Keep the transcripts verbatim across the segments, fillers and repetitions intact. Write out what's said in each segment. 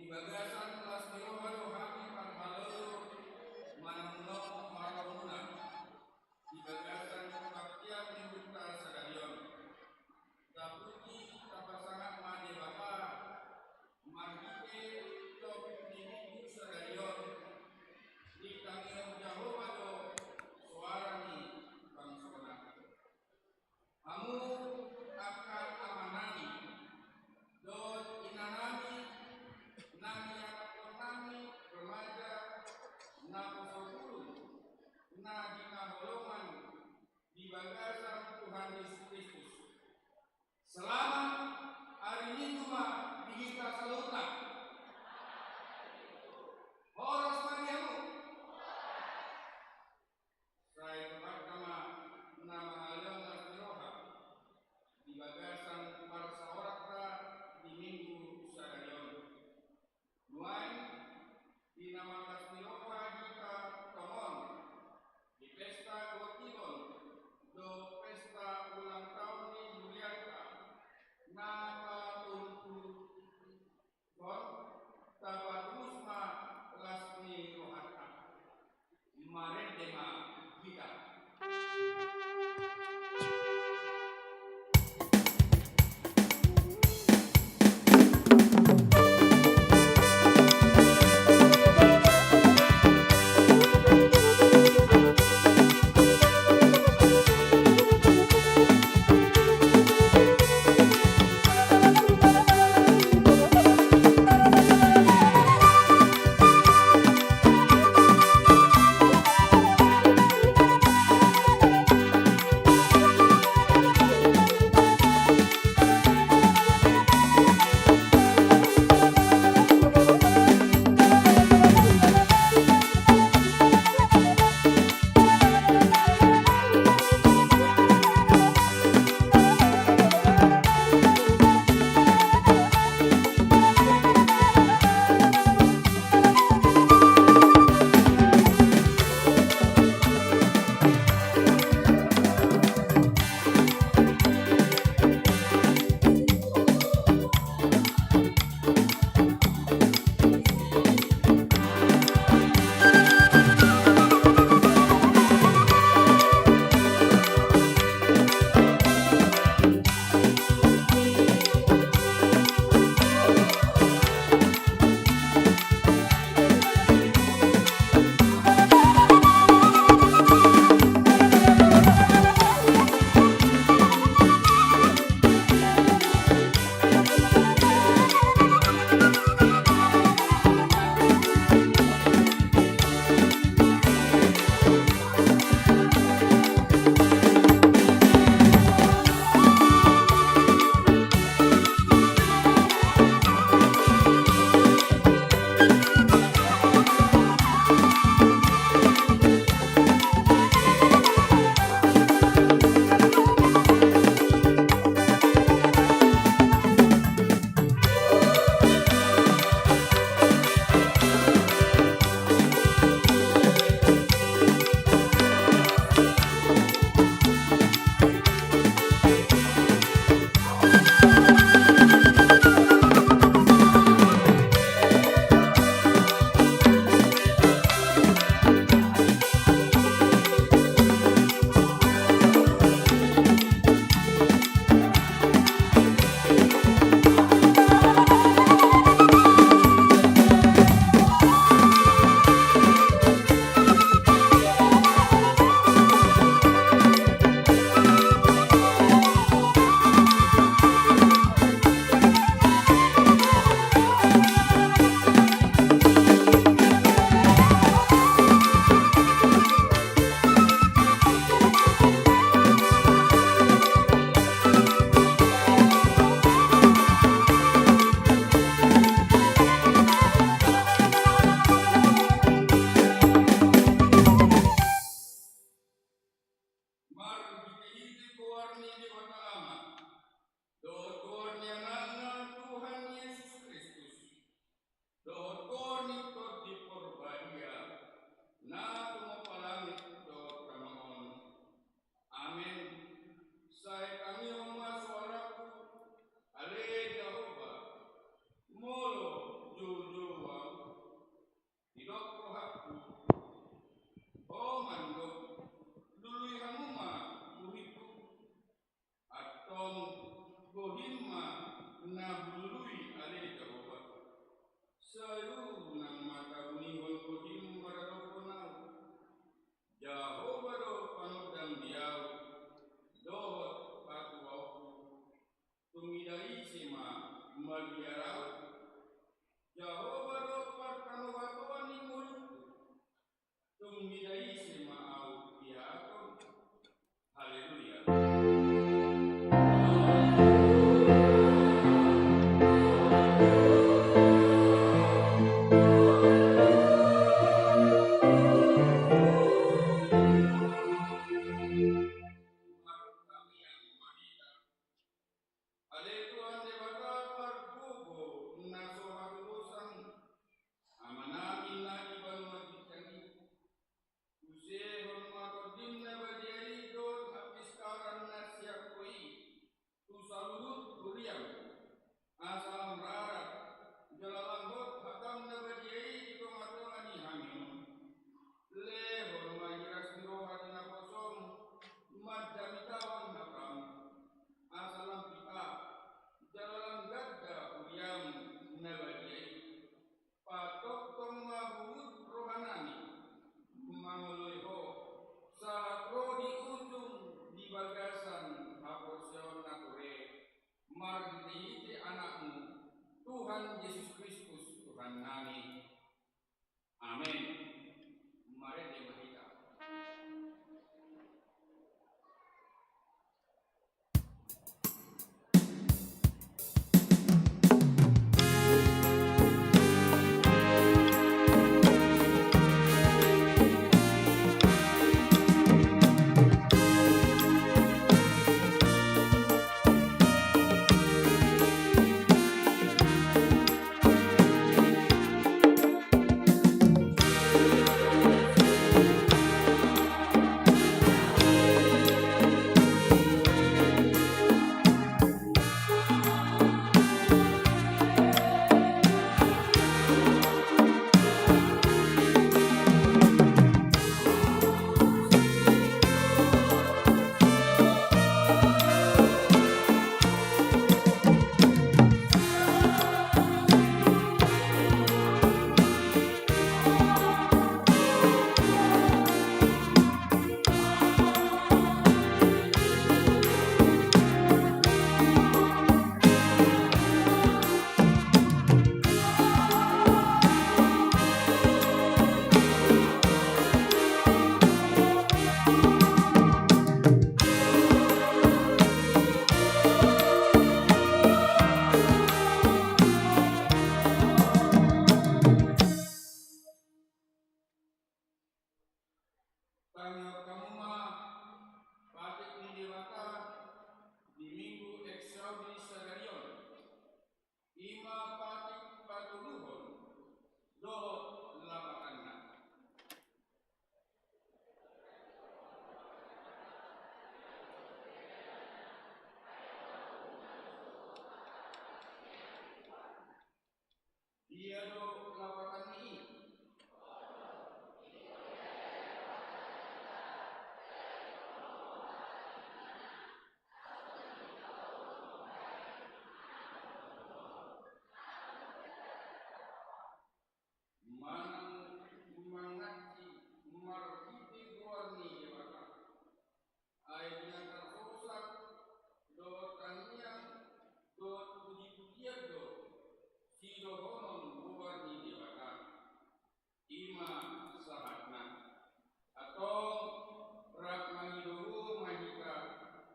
Di bagasan las ni roha do hami parhalado manang na marhaha muna di bagasan panghataion ni hita sadari on. Tapuji, tapasangap ma Debata marhite topik ni minggu sadari on. Ditangihon Jahowa do soara ni bangsona. Hamu angka amanami dohot inanami na hinaholongan Jahowa do partanobatoan ni ngolungku. Tung mida ise ma ahu dihaton. Haleluya. Ale Tuhan Debata pargogo na so hadodosan, Amanami na di banua ginjang i. Usehon ma Tondim na badia i dohot hapiskaran na sian Ho i tu saluhut huriam, asa lam rarat jala lam hot hatam na badia i di tongatonga ni hami on. Lehon ma hiras ni roha di naposom manjamitahon hatam, asa lam pita jala lam ganda huriam na badia i. Patongtong ma huhut rohanami mangoloi Ho, sahat ro di ujung di bagasan haporseaon na tore, marhitehite Anakmu, Tuhan Jesus Kristus, Tuhannami. Amen. Marende ma hita. Tangihon hamu ma patik ni Debata di Minggu Exaudi sadari on. I ma patik patoluhon dohot lapatanna. Dia do lapatanna i? Manang mangansi marhite goar ni Debata. Ai binatang sosak dohot tangiang dohot pujipujian do sidohonon goar ni Debata. I ma sahatna. Antong rap mangido huhut ma hita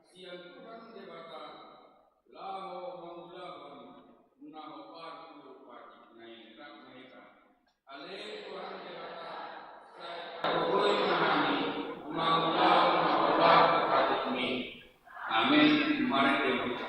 sian Tuhan Debata laho mangulahon na hombar tu patikna i. Rap ma hita. Ale Tuhan Debata, sai tarogoi ma hami mangulahon na hombar tu patikmi. Amen. Marende ma hita.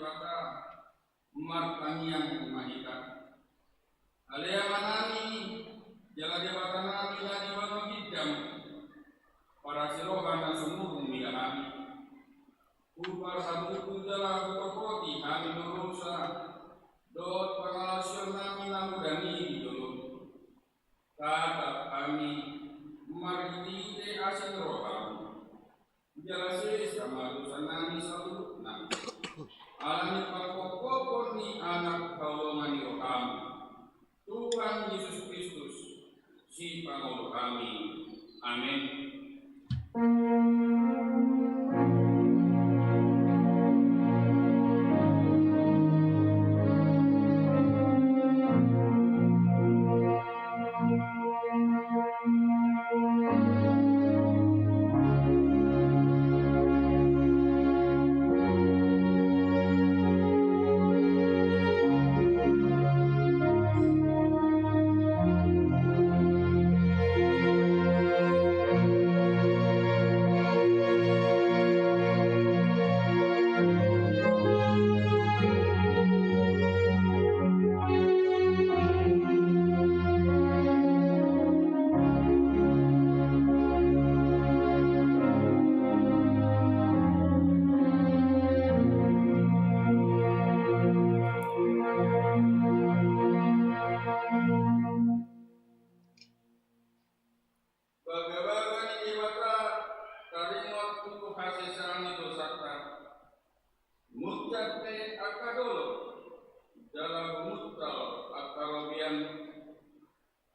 Debata, martangiang ma hita. Ale Amanami, jala Debatanami na di banua ginjang, parasi roha na sumurung mida hami. Huparsabuthon jala hutopoti hami dosa dohot pangalaosionnami na mudar i di jolom. Tatap hami marhitehite asi ni roham, jala sesa ma dosanami saluhutna, ala ni pangkophopon ni Anak haholongan ni roham, Tuhan Jesus Kristus, Sipangolu hami. Amen. Bagabaga ni Debata taringot tu hasesaan ni dosanta. Muncat pe angka dolok, jala humuntal angka robean.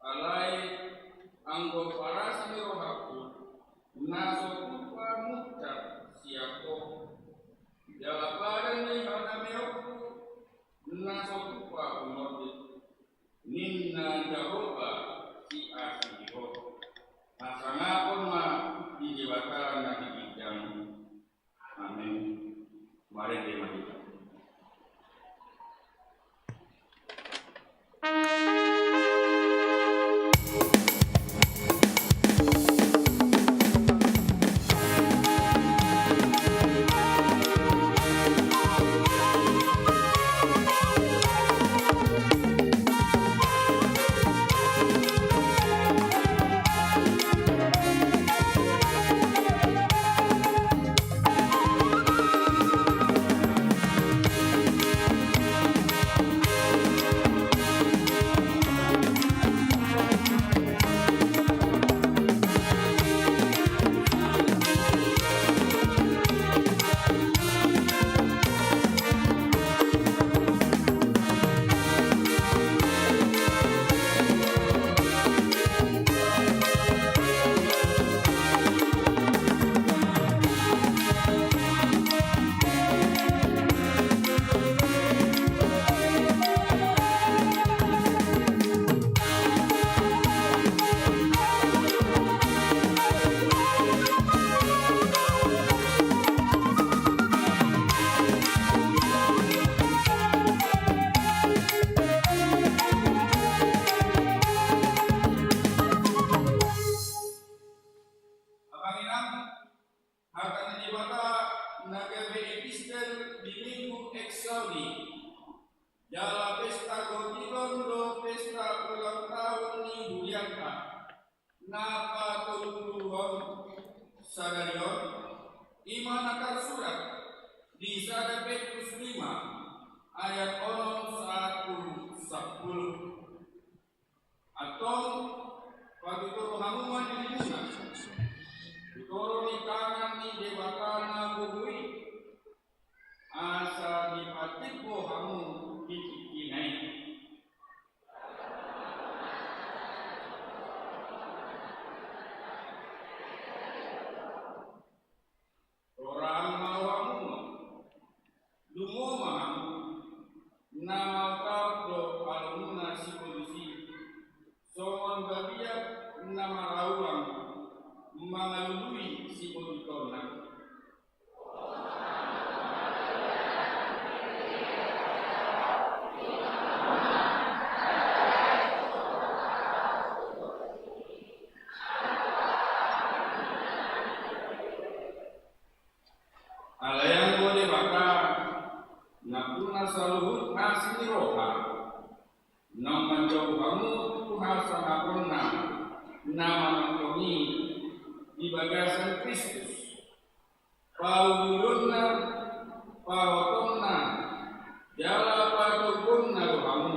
Alai anggo parasi ni rohangku, na so tupa muncat sian Ho, jala padan ni hadameonku, na so tupa humordit, ninna Jahowa siasi ni Ho. Hasangapon ma di Debata na di ginjang. Amen. Marende ma hita. Amang inang, hata ni Debata na gabe epistel di Minggu Exaudi, jala pesta gotilon do pesta ulang tahun ni hurianta na patolupuluhon sadari on, i ma na tarsurat di sada Petrus lima ayat onom sahat tu sampulu. Antong, patutur hamu ma dirimuna tu toru ni tangan ni Debata na gogo i, asa dipatimbo hamu di tingkina i. Roram ma rohamuna, lumo ma hamu, na maotap do alomuna sibolis i, songon babiat na maraulang mangalului sibotutonna. Alai anggo Debata, nampuna saluhut asi ni roha, naung manjou hamu tu hasangaponna na manongtong i di bagasan Kristus. Paujulonna, pahotonna, jala paturpukna do hamu,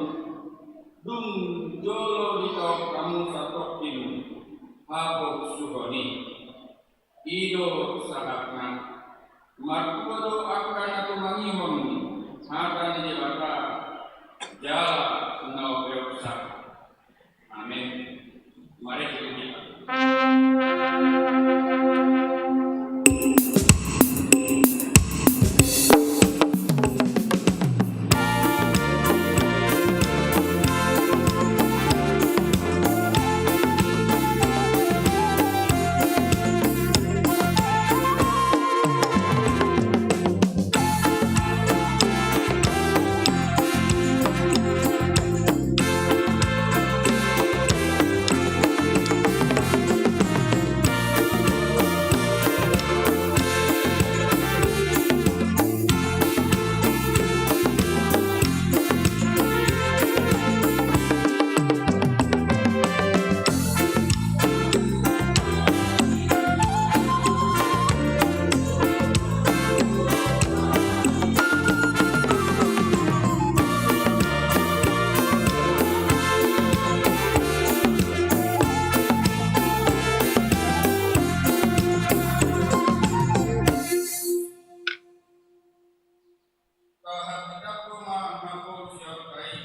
dung jolo ditaon hamu santongkin haporsuhon i. I do sahatna. Martua do angka na tumangihon hata ni Debata jala na umpeopsa. Amen. Mari kita. Tahatindangkon ma haporseaonta i.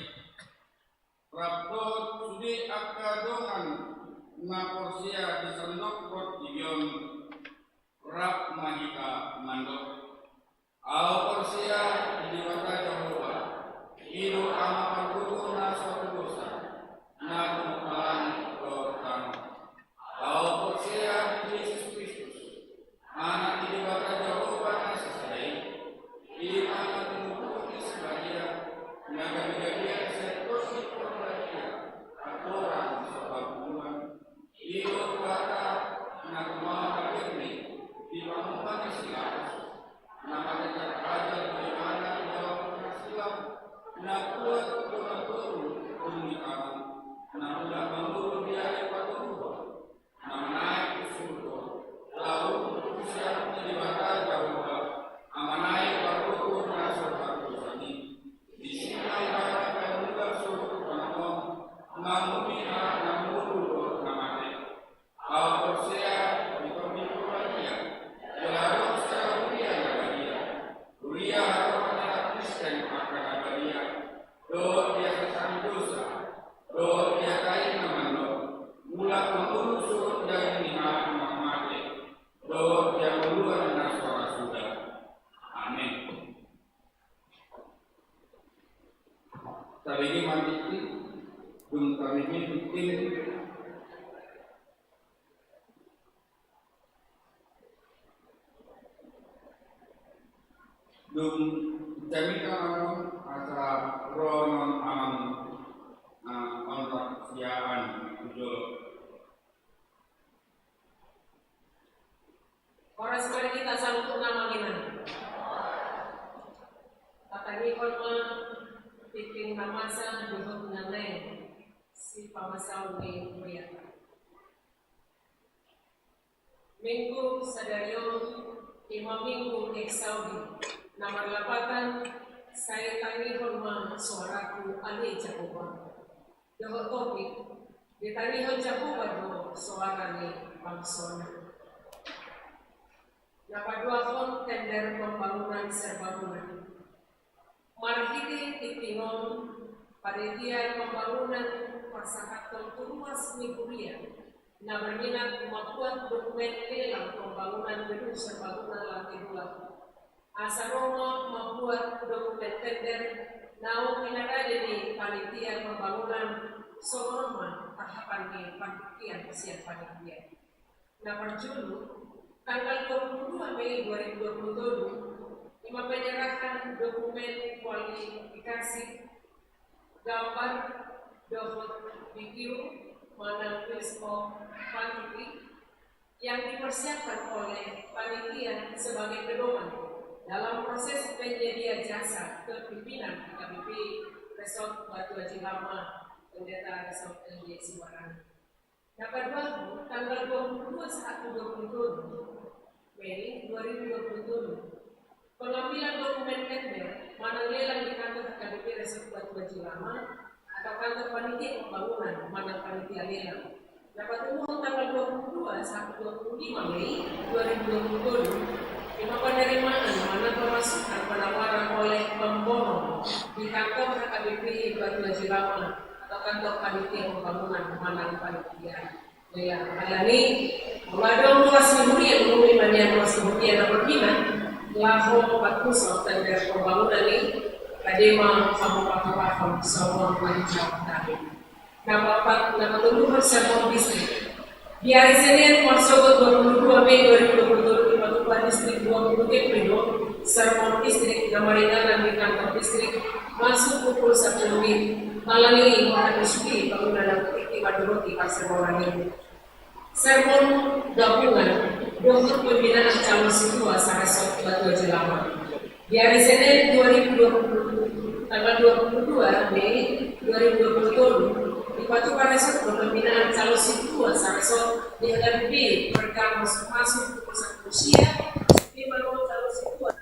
Rap dohot sude angka dongan na porsea di sandok portibi on, rap ma hita mandok. Ahu porsea di Debata Jahowa, i do Ama pargogo na so hatudosan, na tumompa langit dohot tano. Ahu porsea di Jesus Kristus, Anak ni Debata Jahowa na sasada i, i ma na tinubuhon ni si Maria, na gabe-gabean sian Tondi Porbadia, andorang so hangoluan. I do Tuhanta, na tumao na bernit di panguhuman ni si Pilatus, na mate tarpajal tu ibana di bawah pangasilan, na tuat tu dongan toru dung ditaon, na mulak mangolu di ari patoruhon, na manaek tu surgo, laho dung tu siamun ni Debata Jahowa, Amana i pargogo na so hatudosan i. Disi ma ibana paimula sogot tu tano on, mangumumi halak na mangolu dohot na mate. Ahu porsea di Tondi Porbadia, jala adong sada huria na badia, huria harohan ni halak Kristen angka na badia, dohot di hasesaan ni dosa, dohot di hata i na mandok, mulak mangolu sogot daging ni halak na mate, dohot di hangoluan na so ra suda. Amen. Tabege ma tingki, dung tabege tingki. Dung jamita on asa ro non amang, ah, on parsiaan tu jolo. Horas ma di hita saluhutna amang inang. Tatangihon ma tingting na masa dohot na naeng sipamasaon ni huriata. Minggu sadari on i ma Minggu Exaudi, na marlapatan Sai Tangihon Ma Soaraku Ale Jahowa. Dohot topik, Ditangihon Jahowa do soara ni bangsona. Na paduahon tender pembangunan serbaguna. Marhite tingting on, panitia pembangunan pasahathon tu ruas ni huria na berminat mambuat dokumen lelang pembangunan gedung serbaguna lantai dua. Asa ro ma mambuat dokumen tender naung pinarade ni panitia pembangunan songon on ma tahapan ni panungkunan sian panitia. Na parjolo, tanggal dua puluh dua Mei dua ribu dua puluh tolu, i ma penyerahan dokumen kualifikasi gambar dohot video manang list of quality yang dipersiapkan oleh panitia sebagai pedoman Dalam proses penyedia jasa kepemimpinan H K B P Resort Batu Aji Lama, Pendeta Resort L D Siwarangi. Na paduahon, tanggal dua puluh dua sahat tu dua puluh tolu Mei dua ribu dua puluh tolu, pengambilan dokumen tender manang lelang di kantor H K B P Resort Batu Aji Lama atau kantor panitia pembangunan manang panitia lelang. Na patoluhon, tanggal dua puluh dua sahat dua puluh lima Mei dua ribu dua puluh tolu, ima penerimaan manang pemasukan penawaran oleh pemborong di kantor H K B P Batu Aji Lama atau kantor panitia pembangunan manang panitia lelang. Alani i, molo adong ruas ni huria, nunga i ma nian ruas ni huria na berminat laho patmusol tender pembangunan i, ate ma hamu patupahon songon na hujalo tadi. Na paopat, na patoluhon, sermon distrik. Di ari Senin, marsogot dua puluh dua Mei dua ribu dua puluh tolu, dipatupa Distrik dua puluh Kepri do sermon distrik na maringanan di kantor distrik, masuk pukul sapuluh WIB. Alani i, molo hasuhuton, panggunaan na tingki mandoroti parsermonan i. Sermon gabungan dohot pembinaan calon sintua saresort Batu Aji Lama. Di ari Senin dua ribu dua puluh, tanggal dua puluh dua Mei dua ribu dua puluh tolu, dipatupa resort do pembinaan calon sintua saresort di H K B P Perkamos, masuk pukul sapuluh siang, di mana calon sintua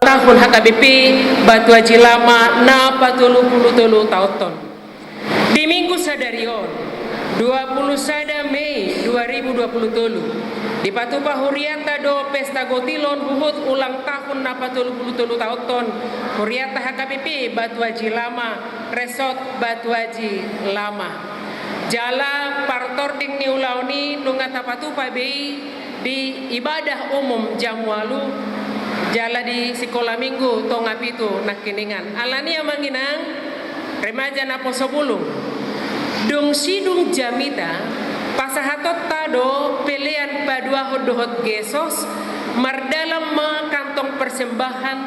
tahun H K B P Batu Aji Lama na patolu pulu tolu taonhon. Di minggu sadari on, dua pulu sada Mei dua ribu dua pulu tolu, dipatupa hurianta do pesta gotilon huhut ulang tahun na patolu pulu tolu taonhon hurianta H K B P Batu Aji Lama, Resort Batu Aji Lama. Jala partording ni ulaon i nunga tapatupa be i di ibadah umum jam ualu, jala di sikola minggu tonga pitu nangkiningan. Alani i, amang inang, remaja naposobulung, dung sidung jamita, pasahatonta do pelean paduahon dohot gesos, mardalan ma kantong persembahan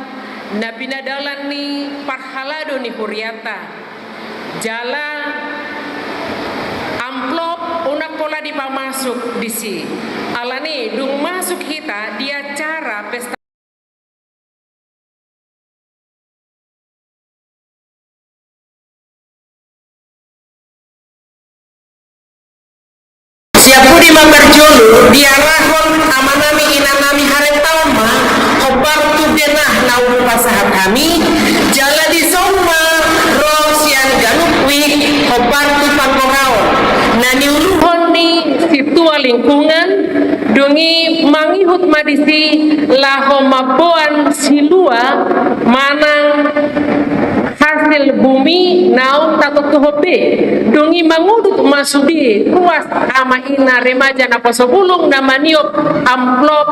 na pinadalan ni parhalado ni hurianta. Jala dipamasuk disi. Alani dung masuk hita di acara pesta Siapudi ma parjolo diarahon amanami inanami, haretaon ma hombar tu denah na umum pasahat hami, jala dison ma ro sian ganup wijk hombar tu panggoraon na niuluhon ni sintua lingkungan, dung i mangihut ma disi laho mamboan silua manang hasil bumi naung tatontuhon be. Dung i mangudut ma sude ruas ama ina remaja naposobulung na maniop amplop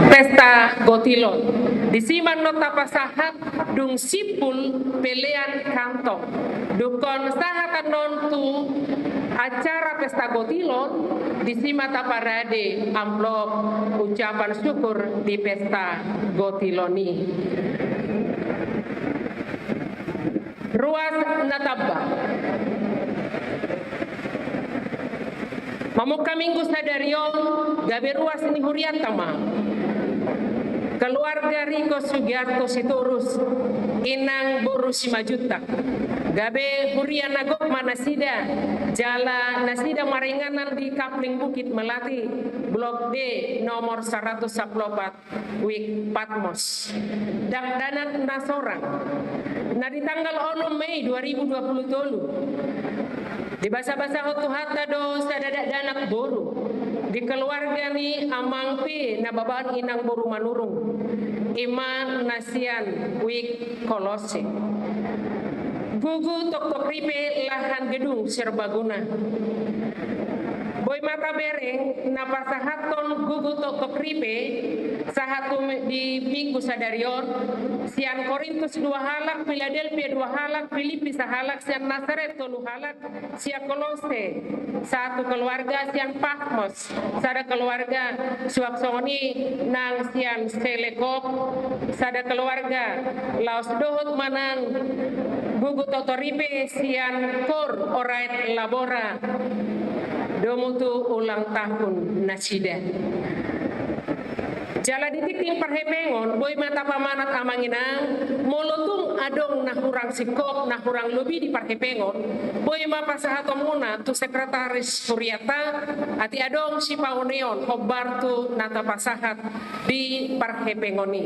pesta gotilon. Disi ma annon tapasahat dung simpul pelean kantong. Dungkon sahat annon tu acara pesta gotilon, disi ma taparade amplop ucapan syukur di pesta gotilon i. Ruas na tamba. Mamungka Minggu sadari on, gabe ruas ni hurianta ma keluarga Riko Sugiarto Sitorus, inang boru Simanjuntak. Gabe huria na gok ma nasida, jala nasida maringanan di Kapling Bukit Melati, Blok D, nomor saratus sampulu opat, wijk Patmos. Dakdanak na sorang. Na di tanggal onom Mei dua ribu dua puluh tolu, dibasabasahon Tuhanta do sada dakdanak boru di keluarga ni amang pe na babaon inang boru Manurung, i ma na sian wijk Kolose. Gugu Toktok Ripe, lahan gedung serbaguna. Boi ma tabereng na pasahathon Gugu Toktok Ripe sahat tu mi-, di Minggu sadari on, sian Korintus dua halak, Piladelpia dua halak, Pilipi sahalak, sian Nasaret tolu halak, sian Kolose satu keluarga, sian Patmos sada keluarga, suang songon i nang sian Selekop sada keluarga, laos dohot ma nang Gugu Toktok Ripe sian Kor Oraet Labora, domu tu ulang tahun nasida. Jala di tingting parhepengon, boi ma tapamanat amang inang, molo tung adong na hurang singkop, na hurang lobi di parhepengon, boi ma pasahatonmuna tu sekretaris hurianta, atik adong sipaoneon hombar tu na tapasahat di parhepengon i.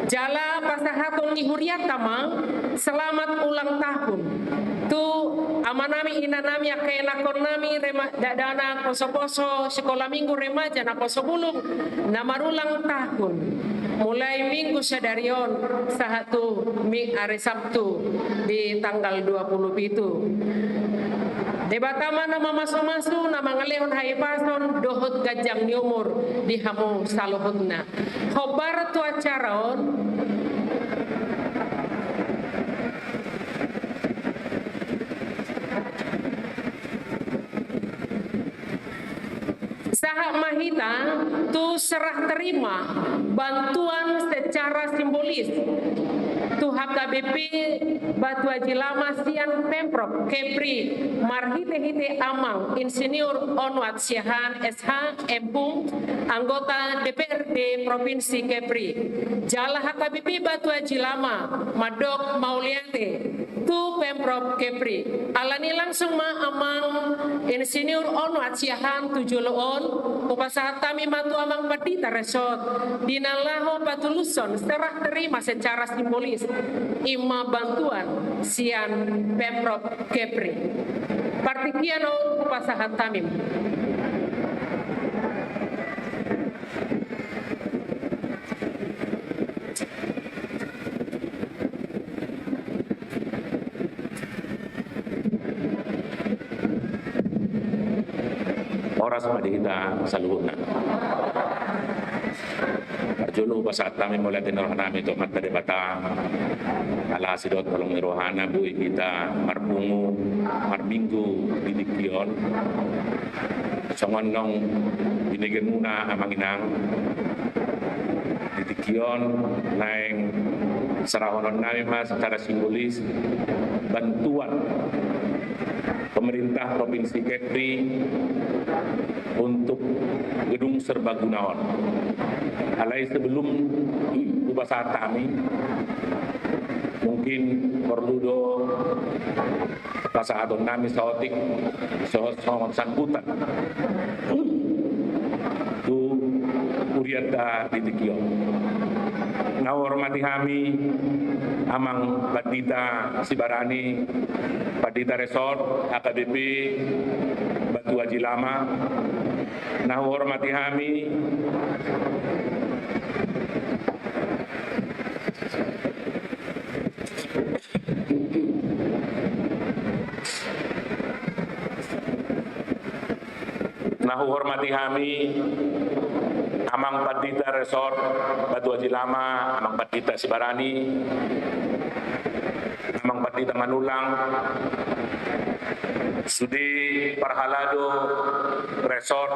Jala pasahaton ni hurianta ma selamat ulang tahun tu amanami, inanami, angka ianakhonnami, rema-, dakdanak posoposo, sikola minggu, remaja naposobulung, na marulang tahun mulai Minggu sadari on sahat tu mi-, ari Sabtu di tanggal dua puluh pitu. Debata ma na mamasumasu, na mangalehon hahipason dohot ganjang ni umur di hamu saluhutna. Hombar tu acara on. Sahat ma hita tu serah terima bantuan secara simbolis tu H K B P Batu Aji Lama sian Pemprov Kepri, marhitehite Amang Insinyur Onwat Siahaan, S H, M Pum, anggota D P R D Provinsi Kepri. Jala H K B P Batu Aji Lama mandok mauliate tu Pemprov Kepri. Alani langsung ma Amang Insinyur Onwat Siahaan tu jolo on, hupasahat hami ma tu Amang Pandita Resort, di na laho patulushon serah terima secara simbolis, i ma bantuan sian Pemprov Kepri. Partingkian on hupasahat hami. Horas ma di hita saluhutna. Parjolo hupasahat hami mauliate ni rohanami tu Amanta Debata, ala asi dohot holong ni rohana boi hita marpungu, marminggu di tingki on. Songon naung binegemuna amang inang, di tingki on naeng serahononnami ma secara simbolis bantuan pemerintah Provinsi Kepri untuk gedung serbaguna on. Alai sebelum hupasahat hami, mungkin porlu do pasahaton nami saotik so-, songon sambutan tu hurianta di tingki on. Na huhormati hami Amang Pandita Sibarani, Pandita Resort H K B P Batu Aji Lama. Na huhormati hami Na huhormati hami Amang Pandita Resort Batu Aji Lama, Amang Pandita Sibarani, Amang Pandita Manullang, sude parhalado Resort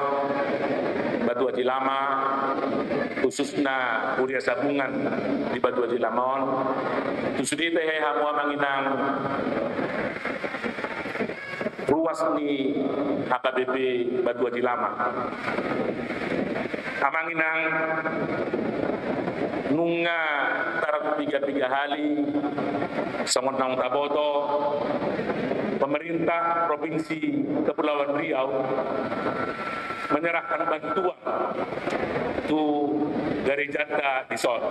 Batu Aji Lama, khususna Huria Sabungan di Batu Aji Lama on, tu sude pe hamu Amang Inang ruas ni H K B P Batu Aji Lama. Amang Inang, nunga tarpiga-piga hali songon naung taboto, pemerintah Provinsi Kepulauan Riau menyerahkan bantuan tu garejanta dison.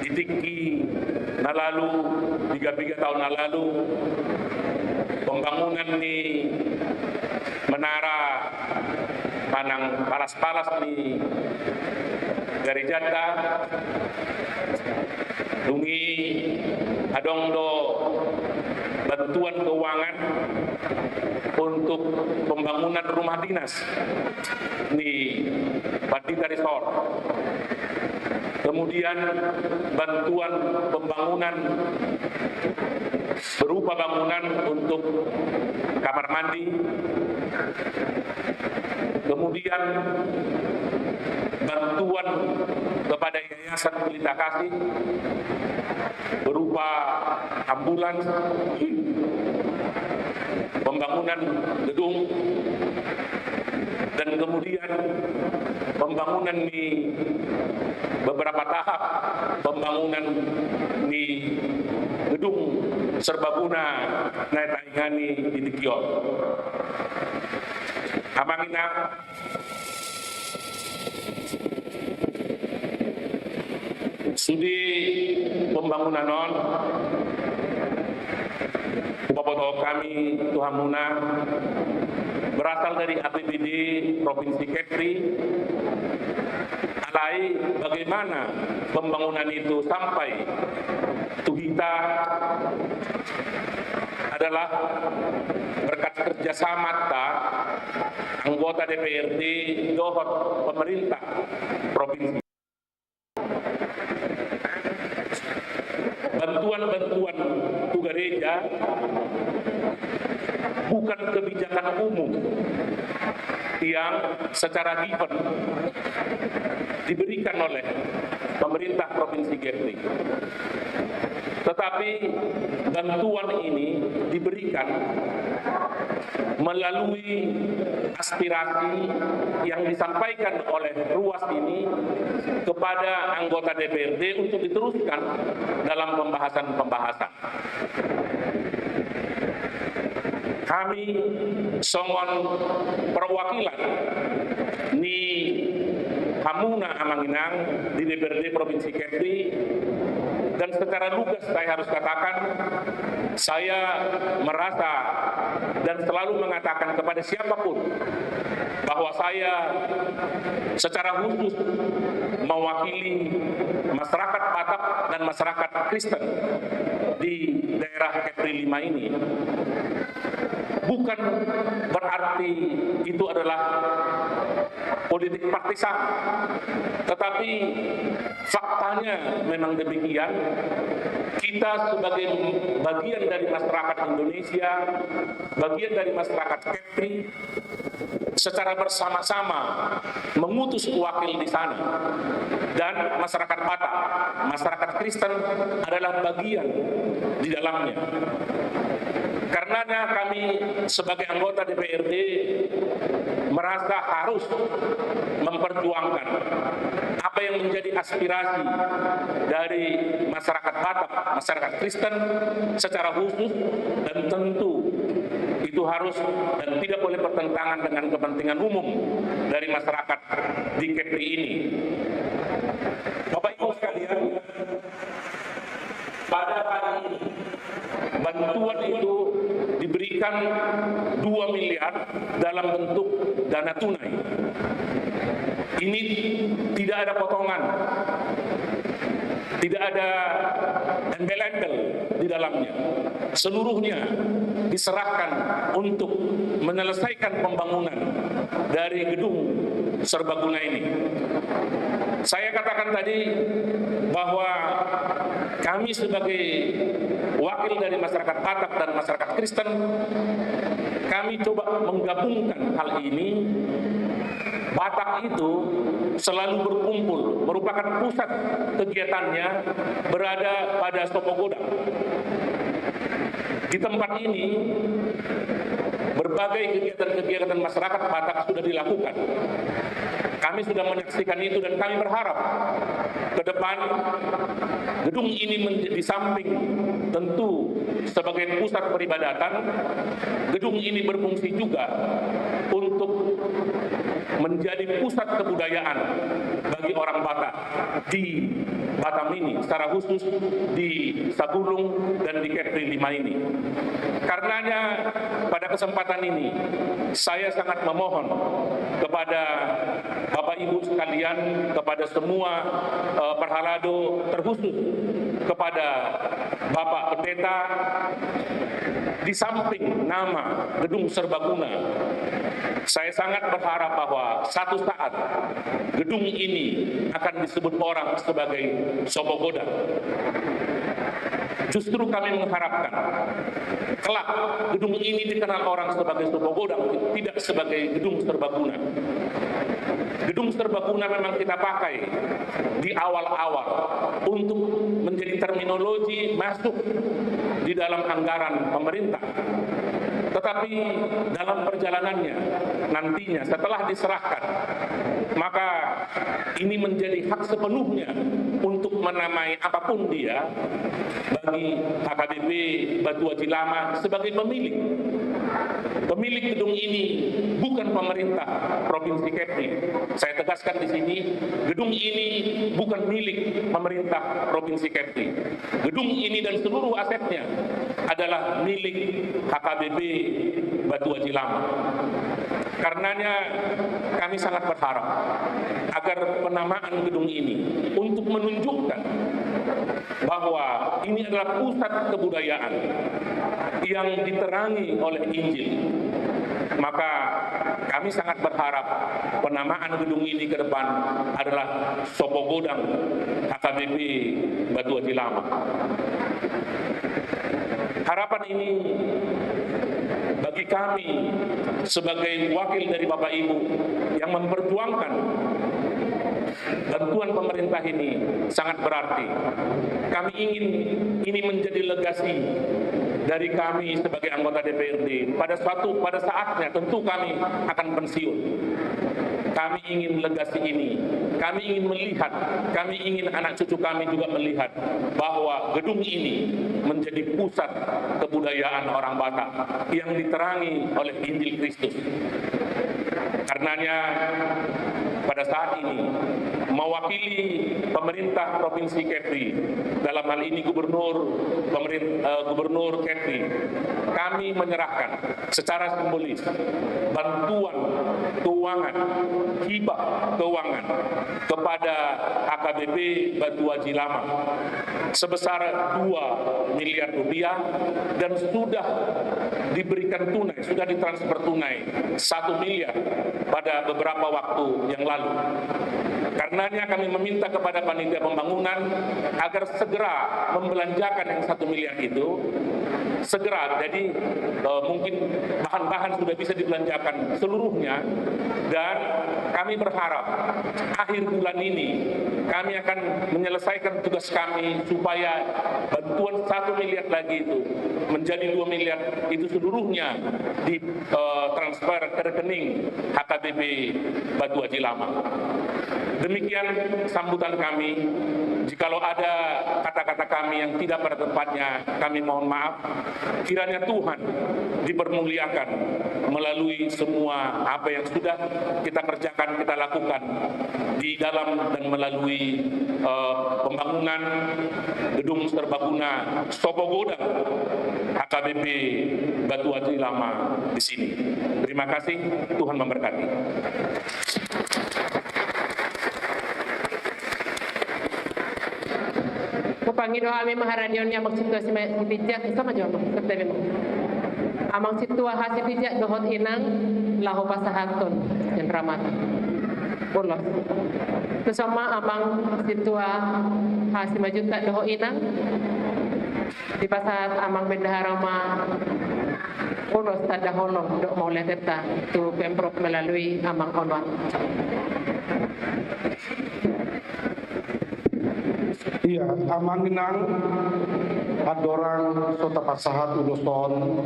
Di tingki na lalu, piga-piga taon na lalu, pembangunan ni menara manang palas-palas ni garejanta, dung i adong do bantuan keuangan untuk pembangunan rumah dinas ni Pandita Resort. Kemudian bantuan pembangunan berupa bangunan untuk kamar mandi. Kemudian bantuan kepada Yayasan Pelita Kasih berupa ambulans, pembangunan gedung, dan kemudian pembangunan di beberapa tahap pembangunan di gedung serbaguna na taingani di tingki on. Amang Inang, sude pembangunan on hupabotohon hami tu hamuna berasal dari A P B D Provinsi Kepri. Alai bagaimana pembangunan itu sampai tu hita adalah berkat kerjasama ta anggota D P R D dohot pemerintah provinsi. Bantuan-bantuan tu gareja bukan kebijakan umum yang secara given diberikan oleh pemerintah Provinsi Kepri. Tetapi bantuan ini diberikan melalui aspirasi yang disampaikan oleh ruas ini kepada anggota D P R D untuk diteruskan dalam pembahasan-pembahasan. Hami songon perwakilan ni hamuna Amang Inang di D P R D Provinsi Kepri, dan secara lugas saya harus katakan, saya merasa dan selalu mengatakan kepada siapapun bahwa saya secara khusus mewakili masyarakat Batak dan masyarakat Kristen di daerah Kepri lima ini. Bukan berarti itu adalah politik partisan, tetapi faktanya memang demikian. Kita sebagai bagian dari masyarakat Indonesia, bagian dari masyarakat Kepri, secara bersama-sama mengutus wakil di sana. Dan masyarakat Batak, masyarakat Kristen adalah bagian di dalamnya. Karenanya kami sebagai anggota D P R D merasa harus memperjuangkan apa yang menjadi aspirasi dari masyarakat Batak, masyarakat Kristen secara khusus, dan tentu itu harus dan tidak boleh bertentangan dengan kepentingan umum dari masyarakat di Kepri ini. Bapak Ibu sekalian, pada hari ini, bantuan itu diberikan dua miliar dalam bentuk dana tunai. Ini tidak ada potongan, tidak ada embel-embel di dalamnya. Seluruhnya diserahkan untuk menyelesaikan pembangunan dari gedung serbaguna ini. Saya katakan tadi bahwa kami sebagai wakil dari masyarakat Batak dan masyarakat Kristen, kami coba menggabungkan hal ini. Batak itu selalu berkumpul, merupakan pusat kegiatannya berada pada Sopogodang. Di tempat ini, berbagai kegiatan-kegiatan masyarakat Batak sudah dilakukan. Kami sudah menyaksikan itu dan kami berharap ke depan gedung ini men-, di samping tentu sebagai pusat peribadatan, gedung ini berfungsi juga untuk menjadi pusat kebudayaan bagi orang Batak di Batam ini, secara khusus di Sagulung dan di Kepri lima ini. Karenanya, pada kesempatan ini, saya sangat memohon kepada Bapak Ibu sekalian, kepada semua, eh, parhalado, terkhusus kepada Bapak Pendeta, di samping nama Gedung Serbaguna, saya sangat berharap bahwa satu saat gedung ini akan disebut orang sebagai Sopogodang. Justru kami mengharapkan kelak gedung ini dikenal orang sebagai Sopogodang, tidak sebagai Gedung Serbaguna. Gedung Serbaguna memang kita pakai di awal-awal untuk menjadi terminologi masuk di dalam anggaran pemerintah. Tetapi dalam perjalanannya, nantinya setelah diserahkan, maka ini menjadi hak sepenuhnya untuk menamai apapun dia bagi H K B P Batu Aji Lama sebagai pemilik. Pemilik gedung ini bukan pemerintah Provinsi Kepri. Saya tegaskan di sini, gedung ini bukan milik pemerintah Provinsi Kepri. Gedung ini dan seluruh asetnya adalah milik H K B P Batu Aji Lama. Karenanya, kami sangat berharap agar penamaan gedung ini untuk menunjukkan bahwa ini adalah pusat kebudayaan yang diterangi oleh Injil. Maka kami sangat berharap penamaan gedung ini ke depan adalah Sopogodang H K B P Batu Aji Lama. Harapan ini bagi kami sebagai wakil dari Bapak Ibu yang memperjuangkan bantuan pemerintah ini sangat berarti. Kami ingin ini menjadi legasi dari kami sebagai anggota D P R D. Pada suatu, pada saatnya tentu kami akan pensiun. Kami ingin legasi ini, kami ingin melihat, kami ingin anak cucu kami juga melihat bahwa gedung ini menjadi pusat kebudayaan orang Batak yang diterangi oleh Injil Kristus. Karenanya, pada saat ini, mewakili pemerintah Provinsi Kepri, dalam hal ini Gubernur, pemerin-, eh, Gubernur Kepri, kami menyerahkan secara simbolis bantuan keuangan, hibah keuangan kepada H K B P Batu Aji Lama sebesar dua miliar rupiah dan sudah diberikan tunai, sudah ditransfer tunai satu miliar pada beberapa waktu yang lalu. Karenanya kami meminta kepada panitia pembangunan agar segera membelanjakan yang satu miliar itu segera. Jadi, eh, mungkin bahan-bahan sudah bisa dibelanjakan seluruhnya, dan kami berharap akhir bulan ini kami akan menyelesaikan tugas kami supaya bantuan satu miliar lagi itu menjadi dua miliar, itu seluruhnya di, eh, transfer ke rekening H K B P Batu Aji Lama. Demikian sambutan kami. Jikalau ada kata-kata kami yang tidak pada tempatnya, kami mohon maaf. Kiranya Tuhan dipermuliakan melalui semua apa yang sudah kita kerjakan, kita lakukan di dalam dan melalui, eh, pembangunan gedung serbaguna Sopogodang H K B P Batu Aji Lama di sini. Terima kasih, Tuhan memberkati. Hupangido hami ma haranion ni Amang Sintua Simanjuntak, sama jo Amang, setia memang. Amang Sintua H. Sitinjak dohot Inang laho pasahathon sian Ramata. Ulos. Tuson ma Amang Sintua H. Simanjuntak dohot Inang. Dipasahat Amang Bendahara ma ulos tanda holong dohot mauliatenta tu Pemprov melalui Amang Onuar. Ia, Amang Inang, andorang so tapasahat ulos on,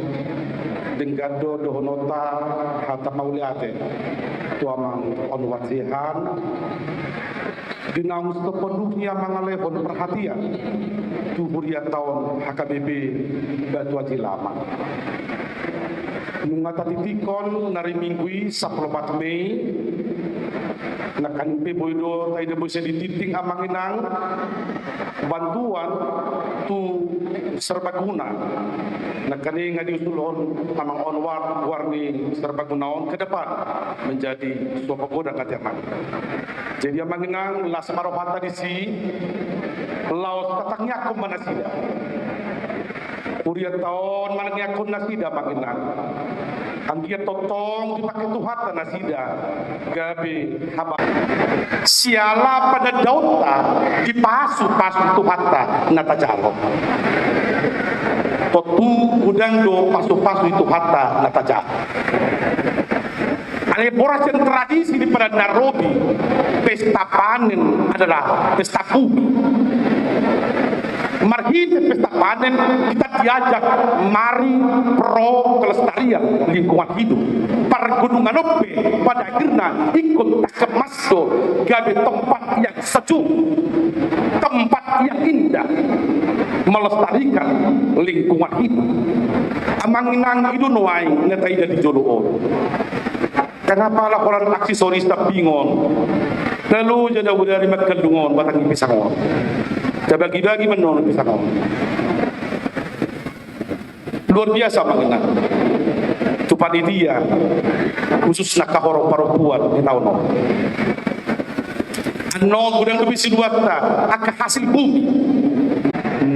denggan do dohononta hata mauliate tu Amang Onuar Siahaan. Di naung sepenuhnya mangalehon perhatian tu hurianta on H K B P Batu Aji Lama. Nunga tatitikkon na ari Minggu i sampulu opat Mei, nangkaning pe boi do taida boi sai ditinting Amang Inang bantuan tu serbaguna. Nangkaning nga diusulhon Amang Onuar goar ni serbaguna on ke depan menjadi Sopogodang, ate Amang. Jadi Amang Inang, las ma rohanta disi, laos tatangiangkon ma nasida. Hurianta on manangiangkon nasida, Amang Inang. Anggiat tongtong dipake Tuhanta nasida gabe haba. Siala panandaonta dipasupasu Tuhanta na tajalo. Tontu godang do pasupasu ni Tuhanta na tajalo. Alai boras sian tradisi di Padan Narobi, pesta panen adalah pesta bumi. Marhite pesta panen hita diajak mari pro kelestarian lingkungan hidup. Pargonungan on pe pada akhirna ingkon takemas do gabe tempat yang sejuk, tempat yang indah, melestarikan lingkungan hidup. Amang Inang, i do nuaeng na taida di jolo on. Kenapa ala holan aksesoris tampingon? Lalu jada udari mangkandung on, batang ni pisang on. Tabagi-bagi ma annon pisang on. Luar biasa, Amang Inang. Tu panitia, khusus nangka horong parompuan di taon on. Annon godang dope siluanta angka hasil bumi.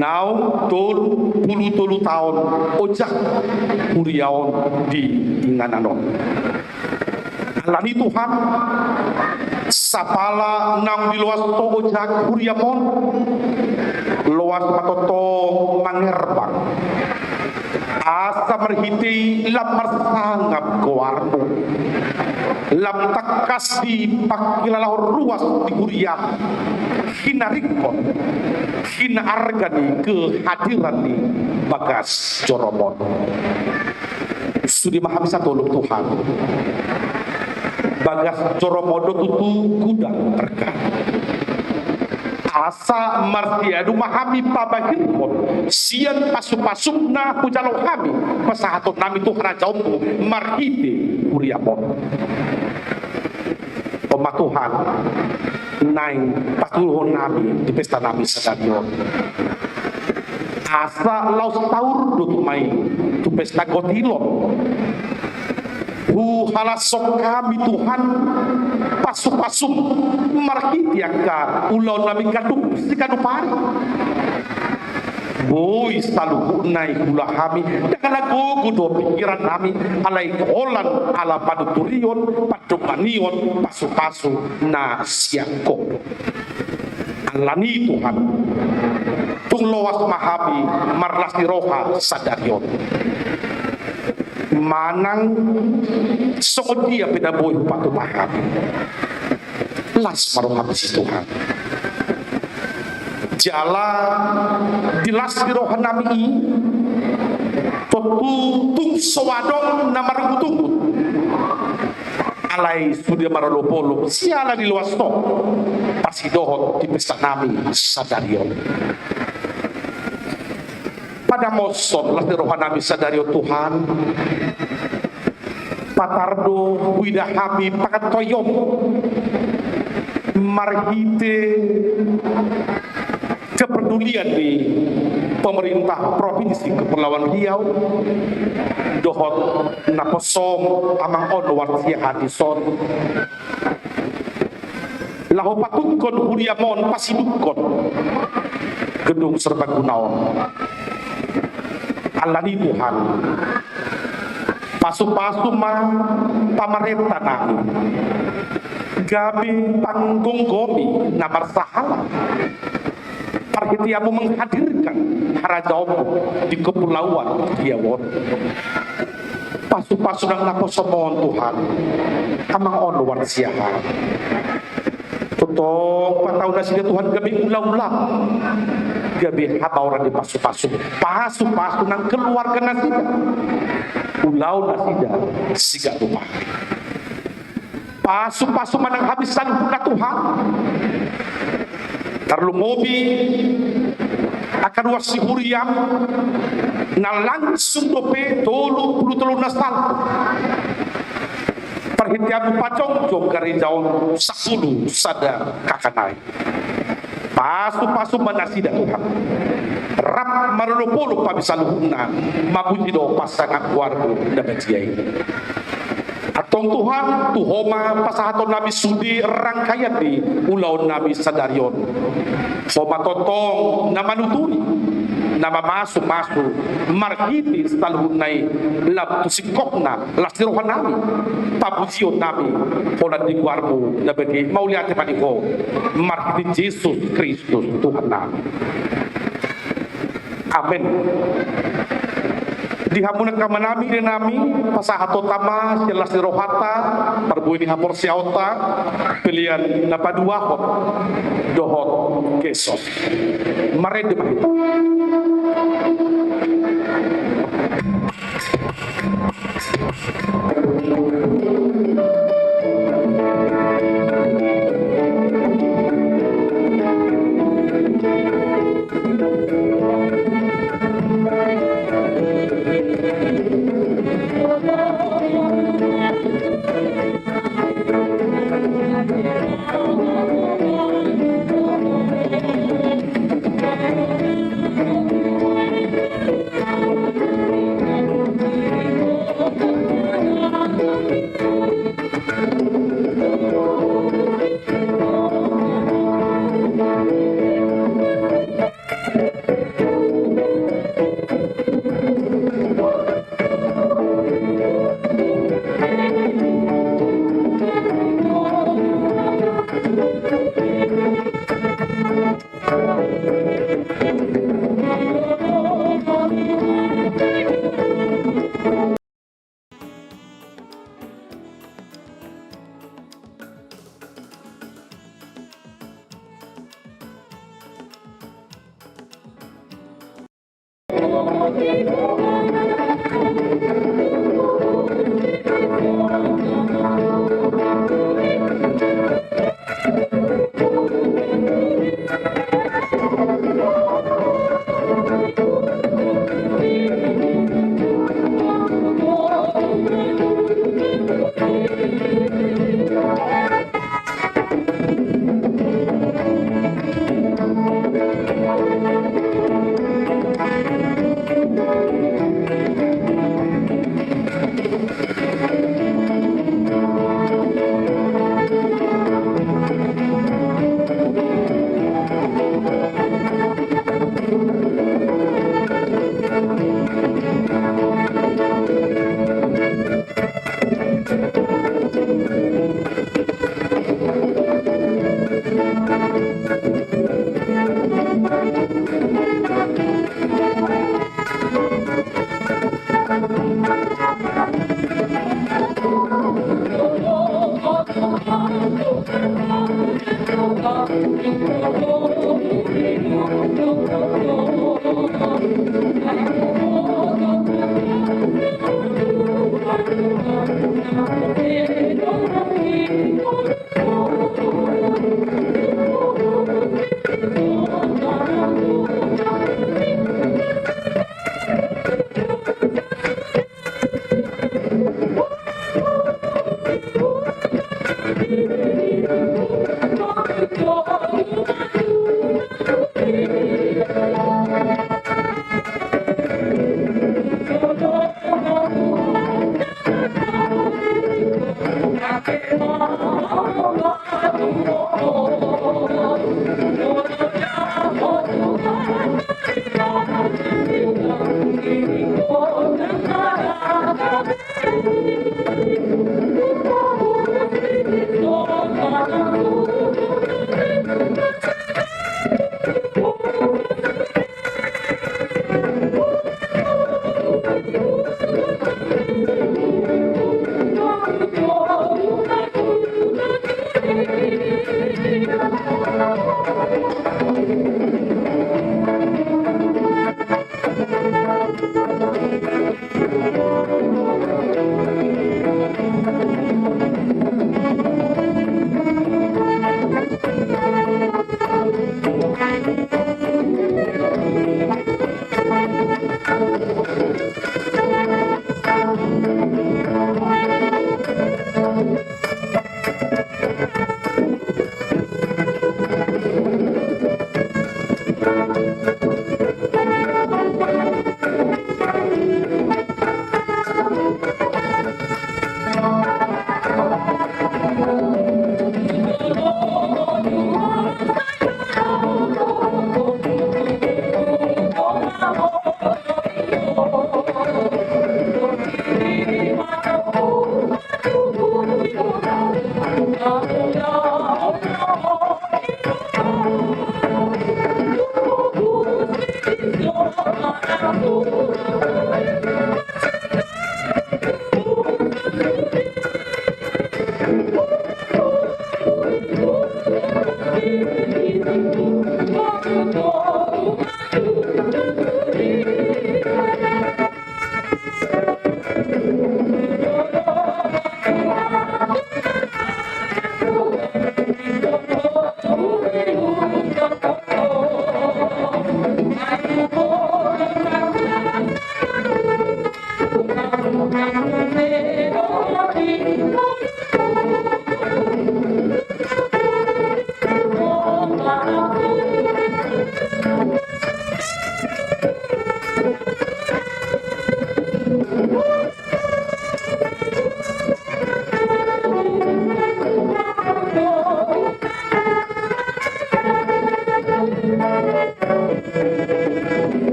Naung tolu pulu tolu taon ojak huria on di inganan on. Alani Tuhan, sapala naung diloas ho ojak huriam on, loas ma tongtong mangerbang. Asa marhite i lam marsangap goarmu, lam tangkas dipangkilalahon ruas di huria hinaringkot, hinaarga ni kehadiran ni bagas jorom on. Sude ma hami satolop Tuhan. Bagas jorom on do tutu godang argana. Asa marsiadu ma hami pabahirhon sian pasupasum na hujalo hami pasahaton nami tu harajaonmu marhite huriam on. Oma Tuhan, naeng patuluhon nami di pesta nami sadari on. Asa laos taur do tumai tu pesta gotilon. Huhalashon hami Tuhan pasupasum marhite angka ulaon nami ganup siganup ari. Boi saluhutna i huula hami, ndang na gogo do pingkiran nami, alai holan ala panuturion, pandonganion, pasupasu na sian Ho do. Alani Tuhan, tu loas ma hami marlas ni roha sadari on. Manang songon dia pe na boi hupatupa hami, las ma roham disi Tuhan. Jala di las ni rohanami i, tontu tung so adong na marungut-ungut. Alai sude marolopolop siala ni loas on, parsidohot di pesanami sadari on. Padamoshon las ni rohanami sadari on Tuhan. Patar do huida hami pangantoion marhite kepedulian ni pemerintah Provinsi Kepulauan Riau dohot naposom amang on Warsiaha dison, laho patungkon huriam on pasidukkon gedung serbaguna on. Alani Tuhan, pasu-pasu ma pamarentanami gabe panggomgomi na marsahalak, parhiteanmu menghadirkan harajaonmu di Kepulauan Riau on. Pasu-pasu nang naposom on Tuhan, amang on Warsiaha. Tongtong patau nasida Tuhan gabe ula-ula, gabe habaoran ni pasu-pasu. Pasu-pasu nang keluarga nasida, ulaon nasida siganup ari. Pasu-pasu ma nang hami saluhutna Tuhan. Tarlumobi angka ruas ni huriam na langsung dope tolu pulu tolu na salpu. Parhiteanmu pajongjong gareja on sampulu sada K K nai. Pasu-pasu ma nasida Tuhan. Rap marolopolop hami saluhutna, mamuji do pasangaphon na badia i. Antong Tuhan, tu Ho ma pasahatonnami sude rangkaian ni ulaonnami sadari on. Ho ma tongtong na manuturi, na mamasu-masu marhite saluhutna i lam tu singkopna las ni rohanami, pamujionnami holan di goarmu na badia i. Mauliate ma di Ho marhite Jesus Kristus Tuhannami. Amen. Di hamu angka amanami, inanami, pasahatonta ma sian las ni rohanta, parbue ni haporseaonta, pelean na paduahon dohot keheson. Marende ma hita.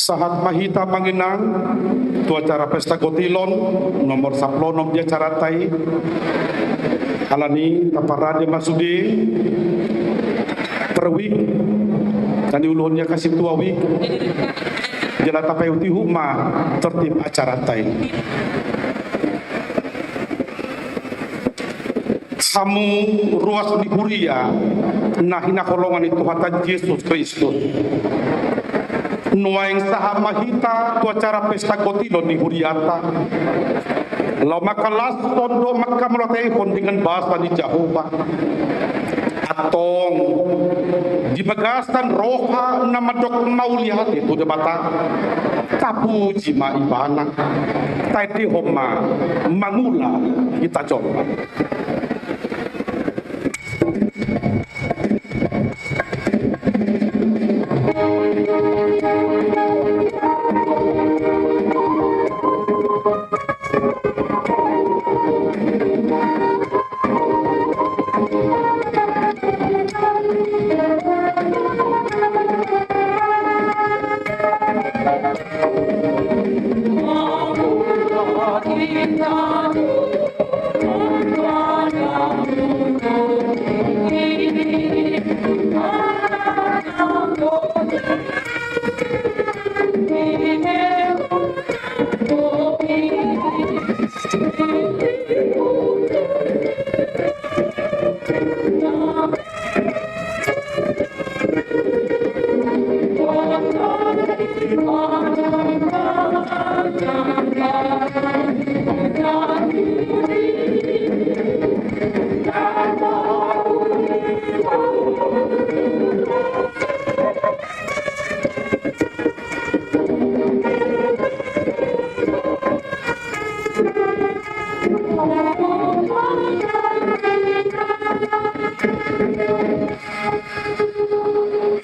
Sahat ma hita amang inang tu acara pesta gotilon nomor sampulu onom di acaranta i. Alani i taparade ma sude per wijk na niuluhon ni angka sintua wijk. Jala tapaihutihut ma tertib acaranta i. Hamu ruas ni huria na hinaholongan ni Tuhanta Jesus Kristus. Nuaeng sahat ma hita tu acara pesta gotilon ni hurianta. Laho mangkalashon dohot mangkamauliatehon dengan basa ni Jahowa. Antong di bagasan roha na mandok mauliate tu Debata, tapuji ma Ibana. Taendehon ma mangula hita jolo.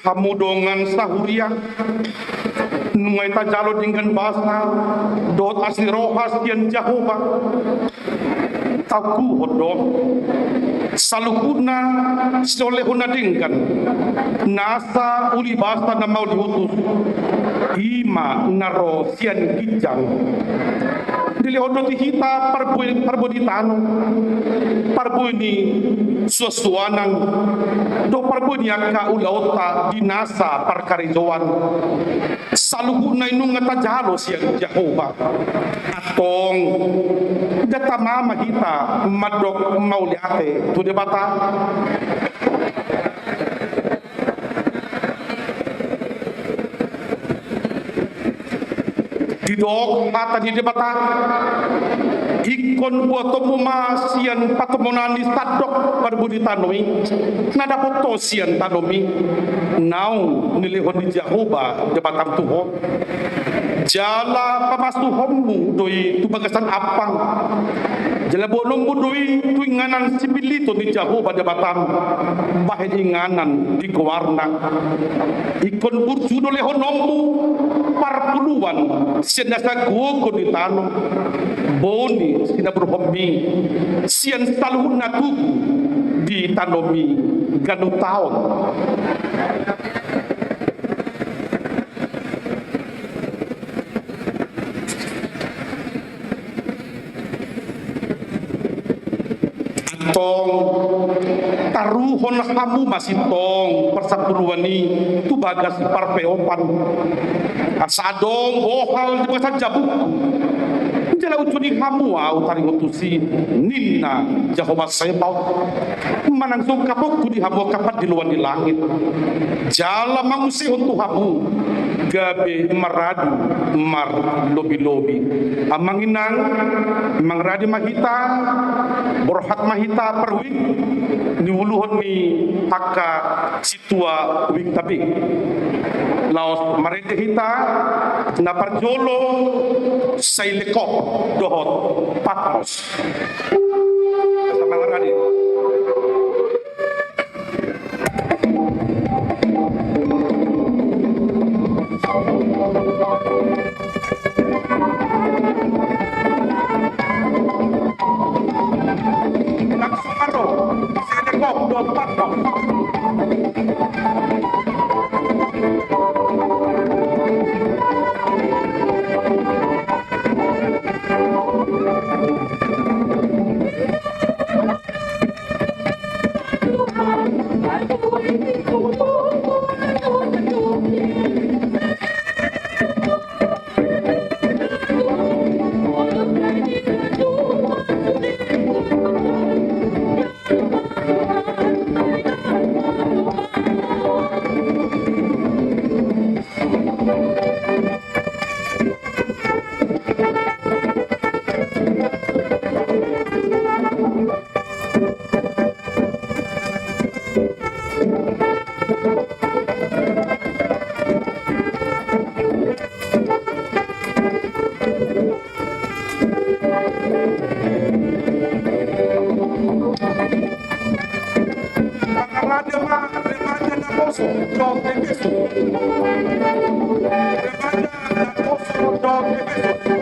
Hamu dongan sahuria, nunga i tajalo denggan basa dohot asi roha sian Jahowa. Taungkuhon do saluhutna silehon na denggan, nasa uli basa na mauliutus, i ma na ro sian ginjang. Dilehon do tu hita parbue, parbue ni tano, parbue ni suansuanan, dohot parbue ni angka ulaonta di nasa parkarejoan. Saluhutna i nunga tajalo sian Jahowa. Antong, ndang tama ma hita mandok mauliate tu Debata. Didok hata ni Debata, ingkon buatonmu ma sian patomonan ni sandok parbue ni tano i, na dapot ho sian tanomi, naung nilehon ni Jahowa Debatam tu ho. Jala pamasuhonmu do i tu bagasan ampang. Jala boanonmu do i tu inganan sipilliton ni Jahowa Debatam, bahen inganan di goarna. Ingkon burju do lehononmu parpuluan sian nasa gogo ni tano, boni sinaburhonmi sian saluhut na tubu di tanomi ganup taon. Antong, taruhon hamu ma sintong parsapuluan i tu bagas parpeopan. Asa adong bohal di bagasan jabungku, jala unjuni hamu ahu taringot tusi, ninna Jahowa Sebaot. Manang sungkapku di hamu angka pandiloan ni langit, jala mangusehon tu hamu gabe maradu marlobilobi. Amang inang, mangarade ma hita, borhat ma hita parwik niuluhon ni angka sintua wikta be. Laos marende hita na parjolo, sai lekop dohot Patmos. Sama radi. Langsung aro, sai lekop dohot Patmos. Mangarade ma remaja naposo dohot bebesu. Remaja naposo dohot bebesu.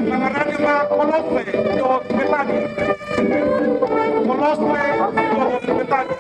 Mangarade ma Kolose dohot Betani. Kolose dohot Betani.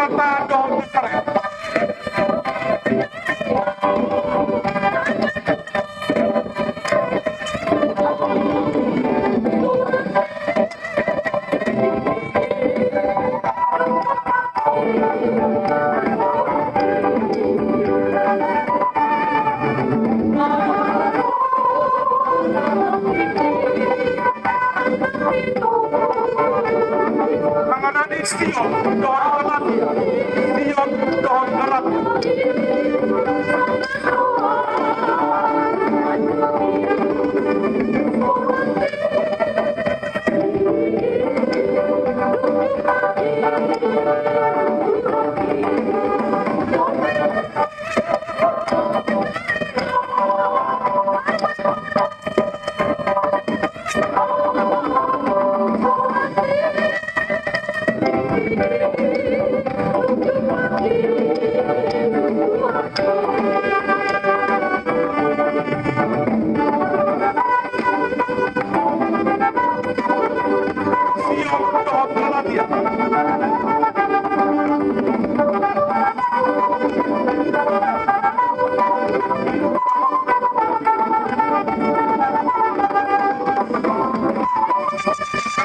Jakarta dohot Nazaret. Mangarani Sion dohot Galatia. Sion dohot Galatia.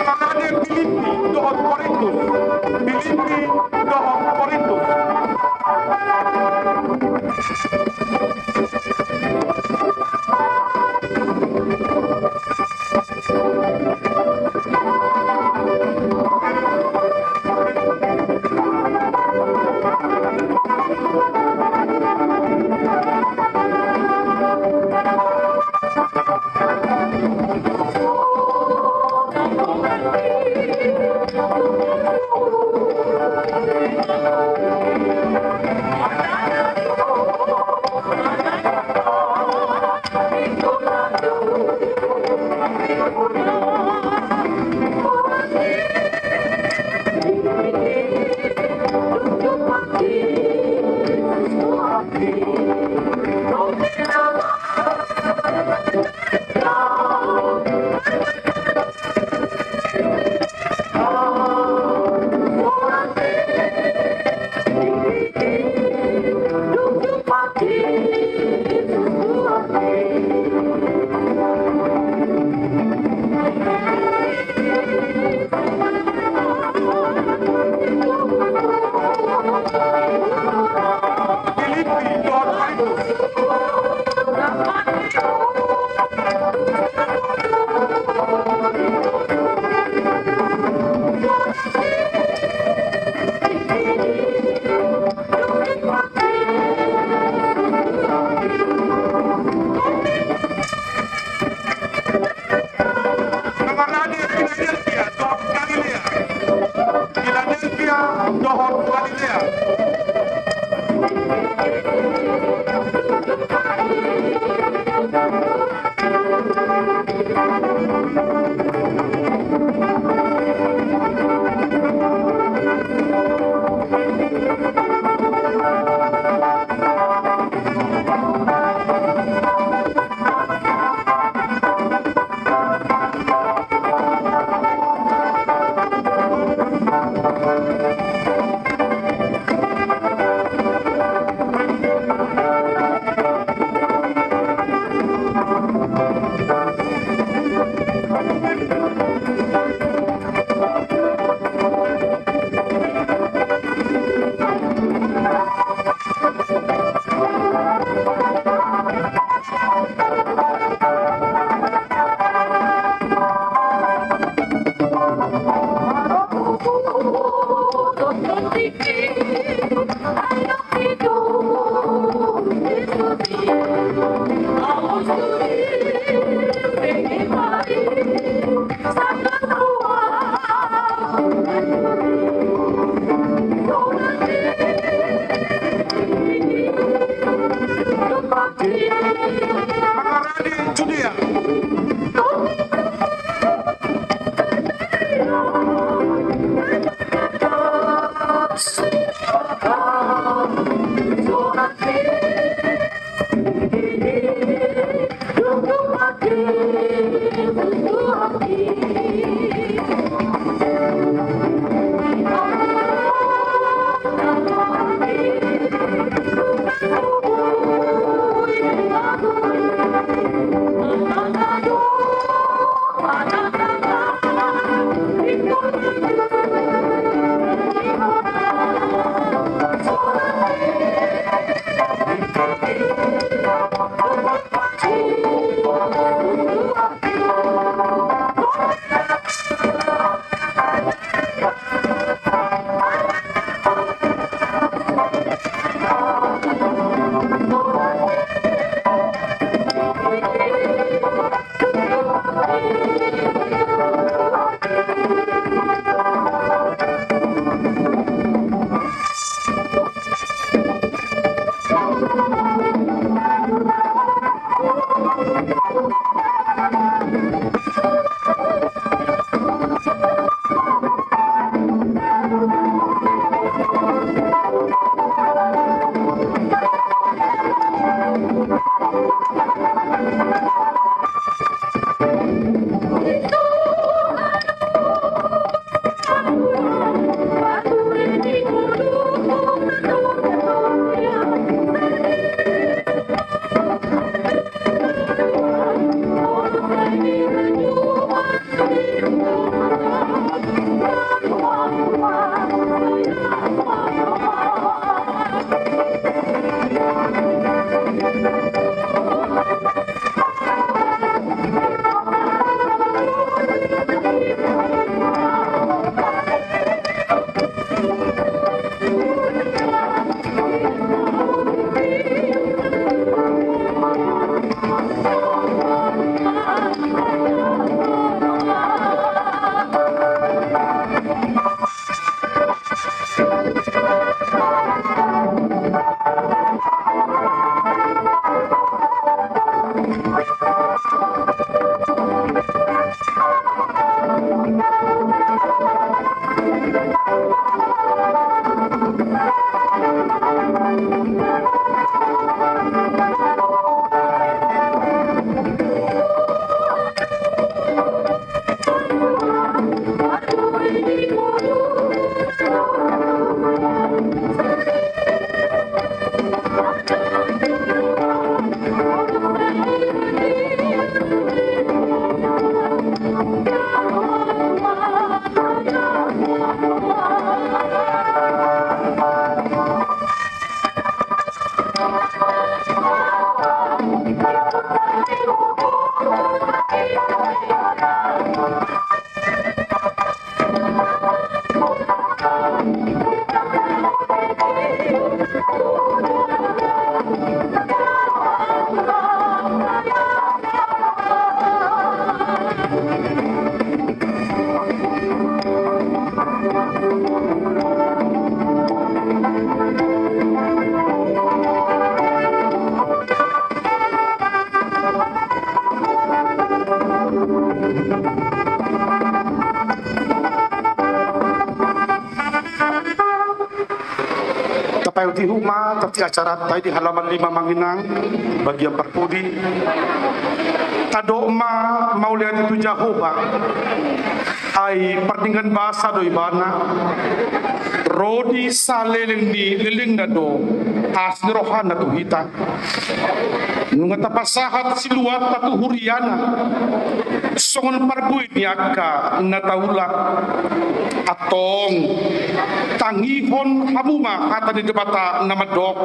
Mangarani Pilippi dohot Korintus. Pilippi dohot Korintus. Mangarani Filadelfia dohot Galilea. Filadelfia dohot Galilea. Tapaihut-ihut ma tartib acaranta i di halaman lima amang inang, bagian parpudi. Tadok ma mauliate tu Jahowa, ai pardenggan basa do ibana. Ro di saleleng ni lelengna do asi ni rohana tu hita. Nunga tapasahat siluatta tu huriana songon parbue ni angka na taula. Antong, tangihon hamu ma hata ni Debata na mandok.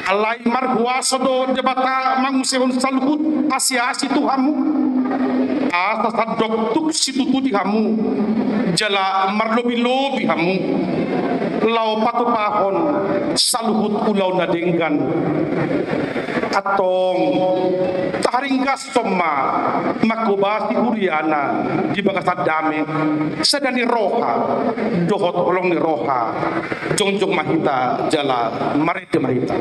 Alai marhuaso do Debata mangusehon saluhut asi-asi tu hamu, asa sandok tuk situtu di hamu jala marlobi-lobi hamu laho patupahon saluhut ulaon na denggan. Antong, taharinggashon ma manghobasi huriana di bagasan dame, sada ni roha dohot holong ni roha. Jongjong ma hita jala marende ma hita.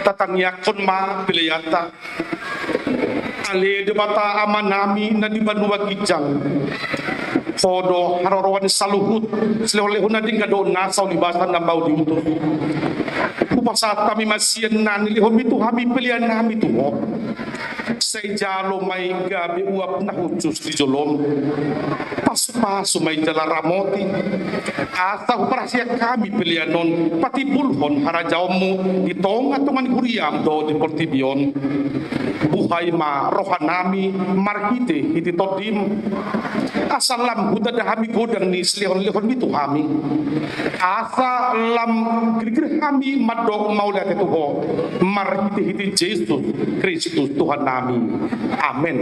Tatangiangkon ma peleanta. Ale Debata Amanami na di banua ginjang, Ho do haroroan saluhut, silehon-lehon na denggan dohot nasa ulibasan na baru diutus. Hupasahat hami ma sian na nilehonmi tu hami peleannami tu Ho. Sai jalo ma i gabe uap na hushus di jolom. Pasu-pasu ma i jala ramoti. Asa huparhaseang hami pelean on patimbulhon harajaonmu di tonga-tonga ni huriam dohot di portibi on. Buhai ma rohanami marhite-hite Tondim. Asa lam hutanda hami godang ni silehon-lehonmi tu hami. Asa lam girgir hami mandok mauliate tu Ho marhite-hite Jesus Kristus Tuhannami. Amen.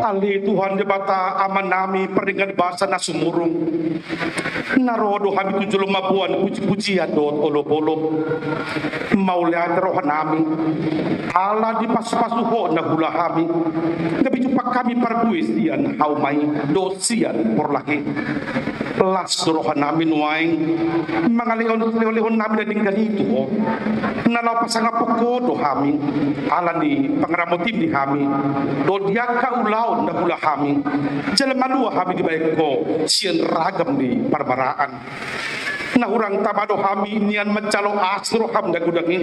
Ale Tuhan Debata Amanami pardenggan basa na sumurung, na ro do hami tu joloM mamboan puji-pujian dohot olop-olop. Mauliate rohanami ala dipasu-pasu Ho na huula hami, gabe jumpang hami parbue sian hauma i dohot sian porlak i. Las do rohanami nuaeng mangalehon silehon-lehonnami na denggan i tu Ho. Na laho pasangaphon Ho do hami ala ni pangaramotiM di hami dohot di angka ulaon na huula hami, jala malua hami dibahen Ho sian ragam ni parmaraan. Na hurang tama do hami nian manjalo asi rohaM na godang i,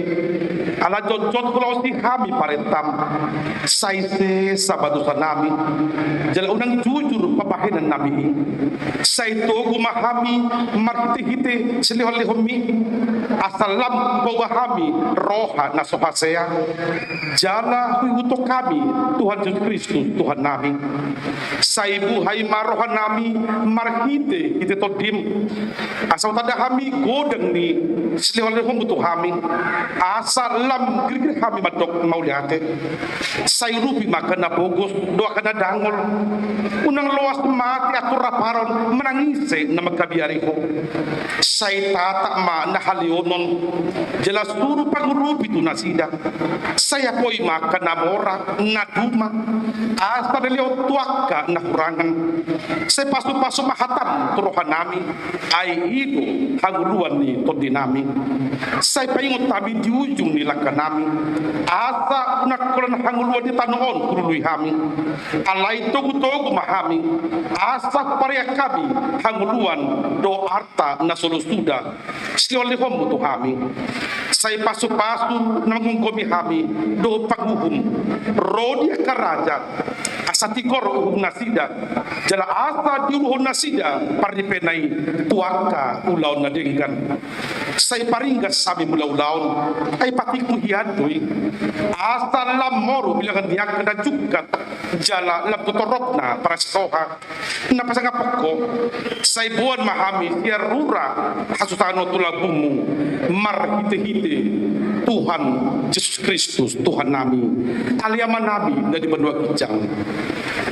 ala jotjot hulaosi hami parentaM. Sai sesa ma dosanami, jala unang jujur pambahenannami i. Sai togu ma hami marhite-hite silehon-lehonMi, asa lam hupaboa hami roha na so hasea, jala huihuthon hami Tuhan Jesus Kristus Tuhannami. Sai buhai ma rohanami marhite-hite TondiM, asa hutanda hami godang ni silehon-lehonMu tu hami, asa lam girgir hami mandok mauliate. Sai urupi ma angka na pogos dohot angka na dangol. Unang loas mate antusiaron manang ise na mangkabiari Ho. Sai tatap ma na haleonon, jala suru pangurupi tu nasida. Sai apoi ma angka na mora, na duma, asa dilehon tu angka na hurangan. Sai pasu-pasu ma hataM tu rohanami, ai i do hangoluan ni tondinami. Sai paingot hami di ujung ni langkanami, asa unang holan hangoluan di tano on hulului hami. Alai togu-togu ma hami, asa hupareang hami hangoluan dohot arta na so loas suda silehon-lehonMu tu hami. Sai pasu-pasu na manggomgomi hami dohot panguhum, ro di angka raja, asa tigor uhum nasida, jala asa diuluhon nasida parripena i tu angka ulaon na denggan. Sai paringgas hami mula ulaon, ai patikmu hian do i, asa lam moru bilangan ni angka na jungkat, jala lam tu toropna parasiroha na pasangaphon Ho. Sai boan ma hami sian rura hasusahan on tu lambungMu, marhite-hite Tuhan Jesus Kristus Tuhannami. Ale Amanami na di banua ginjang,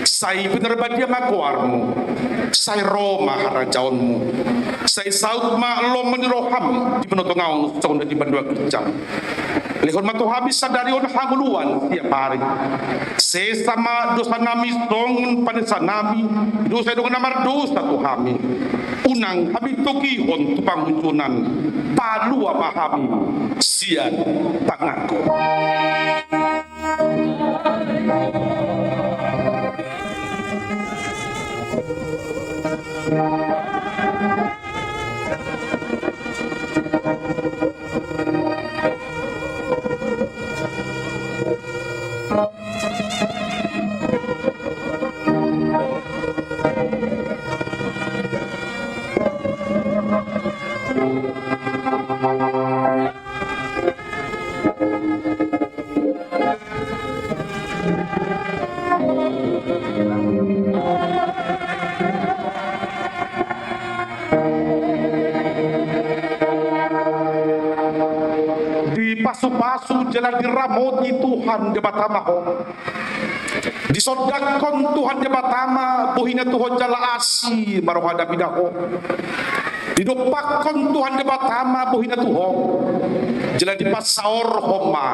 sai pinarbadia ma goarMu. Sai ro ma harajaonMu. Sai saut ma lomo ni rohaM di banua tonga on songon na di banua ginjang. Lehon ma tu hami sadari on hangoluan siap ari. Sesa ma dosanami songon panesanami di dosa ni dongan na mardosa tu hami. Unang hami togihon tu pangunjunan. Palua ma hami sian pangago. Dipasu-pasu jala diramoti Tuhan Debata ma ho. Disondangkon Tuhan Debata ma bohiNa tu ho jala asi ma roha na mida ho. Didompakkon Tuhan Debata ma bohiNa tu ho, jala dipasaorhon ma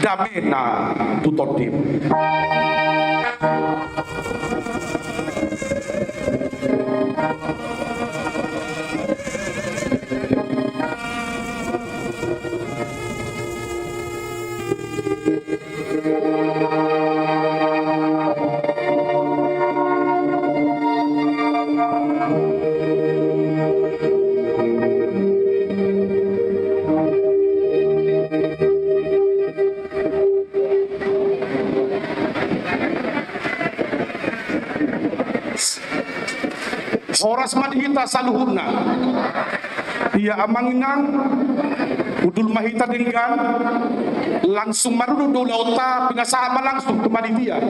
dameNa tu tondim. Horas ma di hita saluhutna. Ia amang inang, hundul ma hita denggan, langsung marudut do ulaonta, pinasahat ma langsung tu panitia,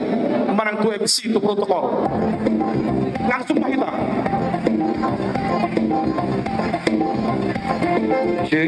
manang tu M C, tu protokol. Langsung ma hita. Oke.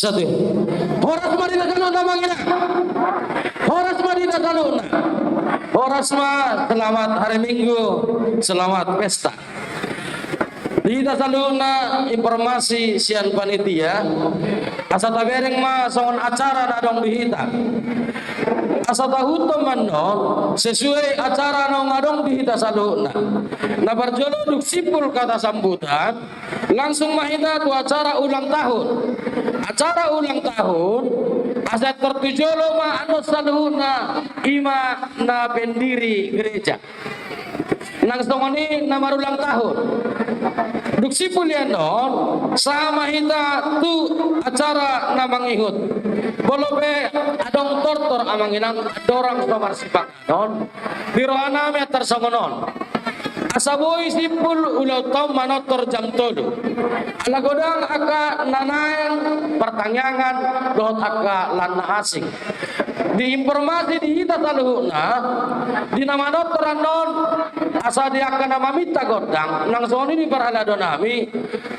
Satu. Horas ma di hita saluhutna, amang inang. Horas ma di hita saluhutna. Horas ma, selamat hari Minggu, selamat pesta. Di hita saluhutna, informasi sian panitia, asa tabereng ma songon acara na adong di hita. Asa tahuthon ma annon sesuai acara naung adong di hita saluhutna. Na parjolo, dung simpul kata sambutan, langsung ma hita tu acara ulang tahun. Acara ulang tahun, asa tor tu jolo ma annon saluhutna, i ma na pendiri gereja. Nang songon i na marulang tahun. Dung simpul i annon, sahat ma hita tu acara na mangihut. Molo pe adong tortor, amang inang, andorang so marsipanganon, di rohanami antar songon on. Asa boi simpul ulaonta on manortor jam tolu. Ala godang angka na naeng partangiangan dohot angka lan na asing. Di informasi di hita saluhutna, di na manortor annon, asa di angka na maminta gondang, nang songon i di parhalado nami,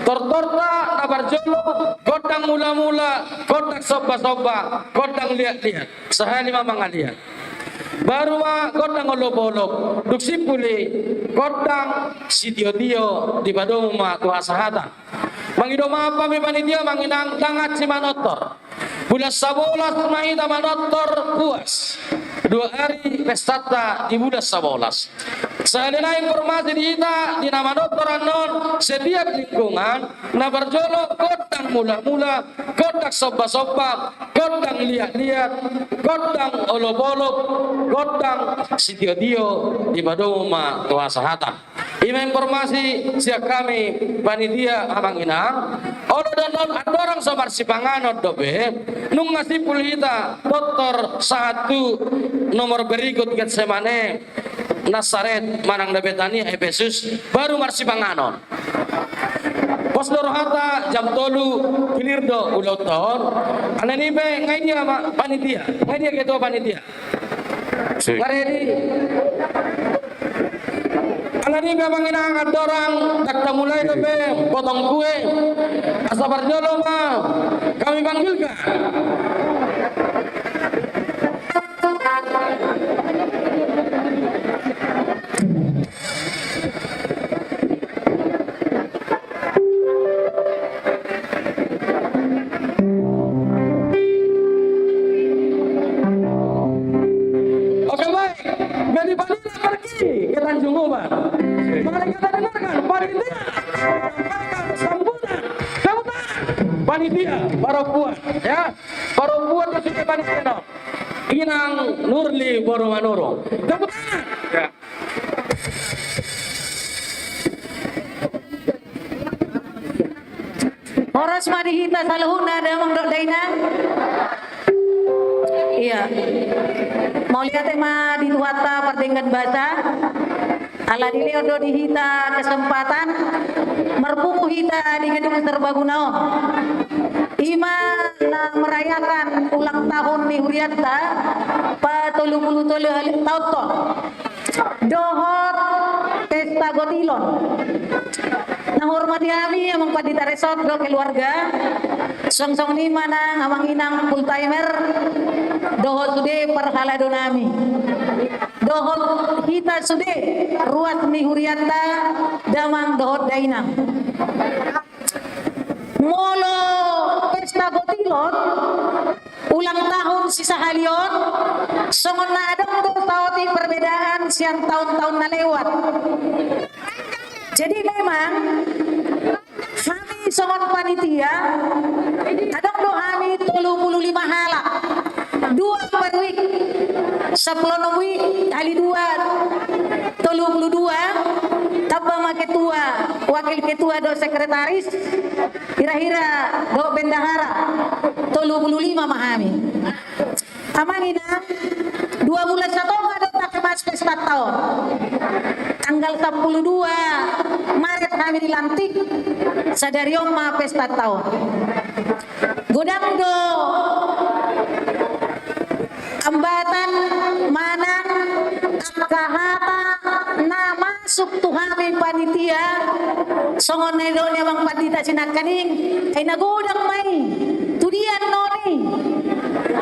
tortorta na parjolo, gondang mula-mula, gondang somba-somba, gondang liat-liat. Sahali ma mangaliat. Baru ma gondang olop-olop, dung simpul i gondang sitio-tio, dipadomu ma tu hasahatan. Mangido maaf hami panitia, amang inang, dang hansit manortor. Bulan sabolas ma hita manortor puas. Dua ari pestanta di bulan sabolas. Sahali nai informasi di hita, di na manortor annon, setiap lingkungan, na parjolo gondang mula-mula, gondang somba-somba, gondang liat-liat, gondang olop-olop, gondang sitio-tio, dipadomu ma tu hasahatan. I ma informasi sian hami panitia, amang inang. Olo, annon andorang so marsipanganon dope, nunga simpul hita tortor sahat tu nomor berikut Getsemane, Nasaret manang na Betania, Epesus, baru marsipanganon. Pos do rohanta, jam tolu, clear do ulaonta on. Alani i pe, nga i dia ma panitia, nga i dia ketua panitia? Nga ready. Alani i pe, amang inang, andorang dang tamulai dope potong kue, asa parjolo ma hami panggilkan. Oke, baik. Jadi, panitia pergi ke Tanjung Uban. Mari kita dengarkan panitia menyampaikan sambutan. Tepuk tangan. Panitia, parompuan, ya. Parompuan di sini panitia, no. Inang Nurli boru Manurung. Tepuk tangan. Ya. Horas ma di hita saluhutna, damang dohot dainang. Iya. Mauliate ma di Tuhanta pardenggan basa. Ala dilehon do di hita kesempatan marpungu hita di gedung serbaguna on. I ma na merayakan ulang tahun ni hurianta, patolu pulu tolu hali taon on. Dohot pesta Gotilon. Na hormati hami Amang Pandita Resort dohot keluarga, songon i ma nang Amang Inang full timer, dohot sude parhalado nami, dohot hita sude ruas ni hurianta, damang dohot dainang. Molo pesta Gotilon, ulang tahun sisahali on, songon na adong do saotik perbedaan sian taon-taon na lewat. Jadi memang hami songon panitia, adong do hami tolu pulu lima halak. Dua per week, sampulu onom week kali dua, tolu pulu dua, tamba ma ketua, wakil ketua dohot sekretaris, hira-hira dohot bendahara, tolu pulu lima ma hami. Amang Inang, dua bulan satonga do takemas pestanta on. Tanggal sampulu dua Maret hami dilantik, sadari on ma pestanta on. Godang do hambatan manang angka hata na masuk tu hami panitia, songon na nidok ni Amang Pandita sinangkaning, ai na godang ma i, tu dia annon i.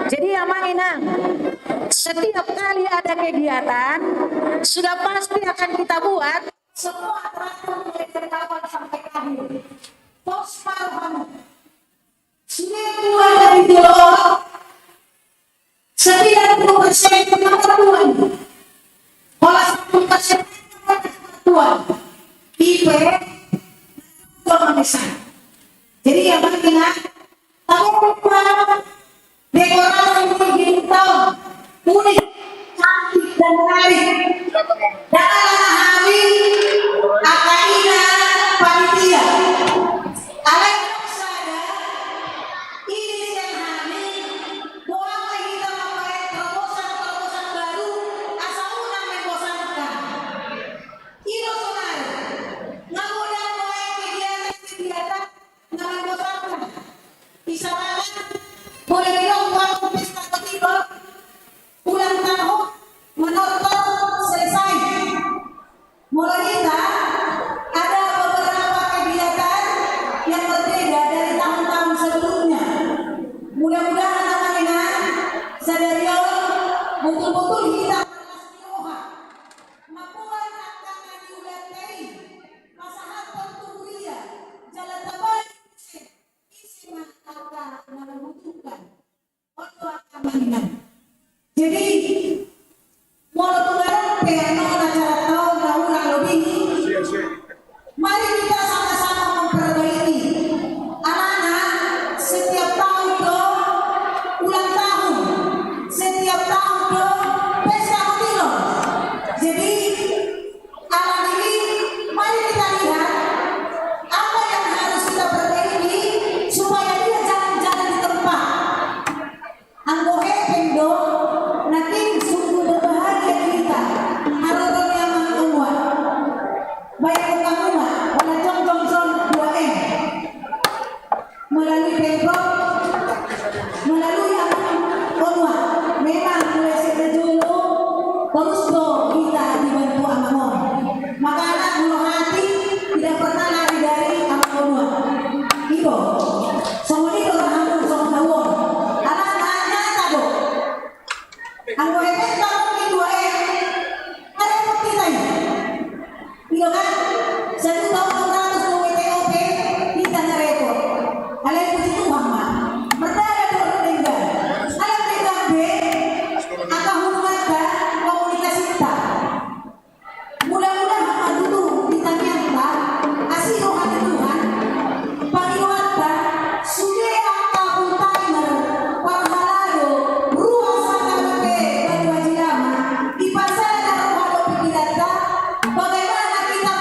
Jadi Amang Inang, setiap kali ada kegiatan, sudah pasti akan kita buat semua teratur mulai dari awal sampai akhir. Pos paham. Sudah buat dari dulu. Sembilan puluh persen kemampuan. Kalau sepuluh persen kemampuan. I P dua bisa. Jadi ya, Bang, ingat, tahu apa? Dekorasi ini tahu. Unik, cantik dan menarik. Dan ala hami, angka ina panitia. Alai sada, ini sian hami, boha ma hita mambaen terobosan-terobosan baru, asa unang membosankan. I do sonari, nga godang boha kegiatan-kegiatan na membosankan. Misalkan, boleh didok waktu pesta Gotilon, ulang tahun, menortor, selesai. Mulai kita ada beberapa kegiatan yang berbeda dari tahun-tahun sebelumnya. Mudah-mudahan Amang Inang sadari on betul-betul hita marlas ni roha. Mamboan angka na niulanta i, pasahathon tu huria, jala tabaen ise ma angka na membutuhkan. Jadi, molo tung adong pe annon acara taon na hurang lobi, mari kita sama-sama memperbaiki. Alana, setiap tahun do ulang tahun, setiap tahun do pesta Gotilon. Jadi, alani i, mari kita lihat apa yang harus kita perbaiki supaya dia jangan jalan di tempat. Anggo hepeng do, nangkin sungguh berbahagia kita. Haroro ni amang Onuak. Baik, amang Onuak, wala jongjong son dua M. Melalui Pemprov, melalui amang Onuak. Memang mulai sejak dulu, terus do kita dibantu amang on. Makanya mula hati tidak pernah lari dari amang Onuak. I do. Songon i do rohamu, songon hau on. Alana nyata do. Anggo hepeng bangun di dua M, nggak repot kita ini. I do kan? Satu tahun enam ratus dua W T O P, kita nggak repot. Alai puji Tuhan ma. Mardalan do denggan. Alai denggan be, angka hubunganta, komunikasinta. Mudah-mudahan ma tutu di tangiangta, asi roha ni Tuhan, pangidoanta, sude angka full timer, parhalado, ruas H K B P Batu Aji Lama, dipasada roha dohot pingkiranta, bagaimana kita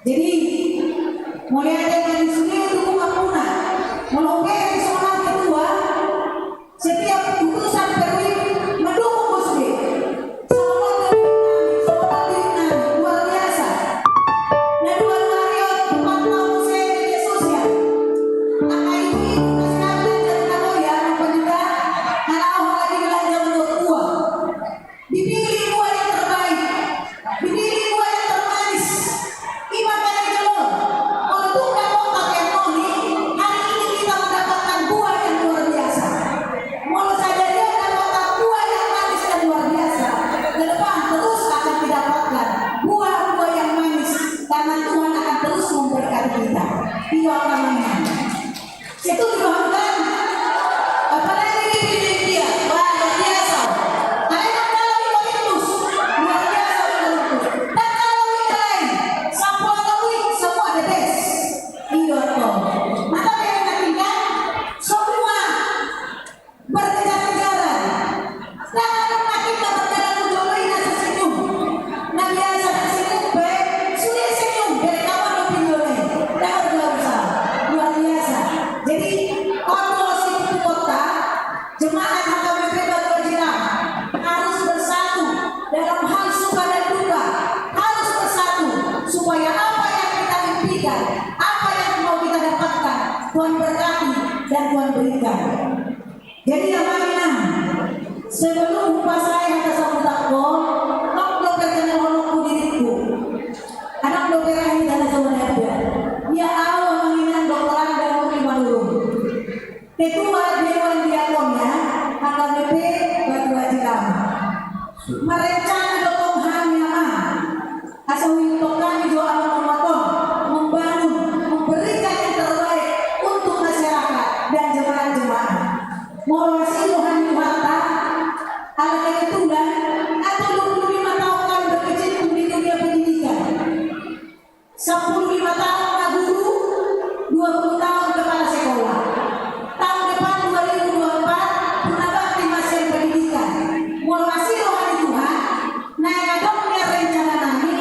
Jadi, mauliate ma di sude dukungan muna. Molo hubereng songon ketua, setiap utusan Perwira mendukung ma sude. Songon on do diri nami, songon on do diri nami, luar biasa. Na dua-dua ari on, empat tahun saya media sosial. Angka ibu-ibu kasih aku dan jalan aku ya, apa juga, karena aku lagi belanja menurut gua. Dipilih buah yang terbaik, dipilih buah yang termanis. Ima na di jolo. Molo tung dapotan on, hari ini kita mendapatkan buah yang luar biasa. Molo sadari on dapotan buah yang manis dan luar biasa, ke depan terus akan didapatkan buah-buah yang manis, karena Tuhan akan terus memberkati kita. Iya, amin. Setuju, bukan? Apalagi di India, wah, luar biasa. Alai kalau di Korintus, luar biasa di Korintus. Dan kalau di lain, semua lebih, semua the best. Iya, toh. Maka dari nantinya, semua berkejar-kejaran. Jangan pernah kita berjalan menjoloi rasa senyum. Na biasa tersenyum, baik, sudah senyum, dari kapan lo pinjolai? Dah, luar biasa. Luar biasa. Jadi, untuk si kota, jemaat H K B P Batu Aji Lama harus bersatu dalam hal suka dan duka. Harus bersatu supaya apa yang kita impikan, apa yang mau kita dapatkan, Tuhan berkati dan Tuhan berikan. Jadi, amang inang, sebelum hupasahat hata sambutanku, adong dope parjolo on tu diringku. Adong dope rahi dana jawa nada. Ia au, amang inang, dohot raja Murni Manurung. Ketua Dewan Diakonnya H K B P Batu Aji Lama. Merencana do tong hami, amang. Asa huihuthon hami jo amang, omat on, membangun, memberikan yang terbaik untuk masyarakat dan jemaat-jemaat. Molo asi roha ni Tuhanta, ala kebetulan, atau dua puluh lima tahun kami berkecimpung di dunia pendidikan. Sepuluh lima tahun na guru, dua puluh tahun kepala sekolah. Tahun depan, dua ribu dua puluh empat, huna bakti ma sian pendidikan. Molo asi roha ni Tuhan, naeng adong nian rencana nami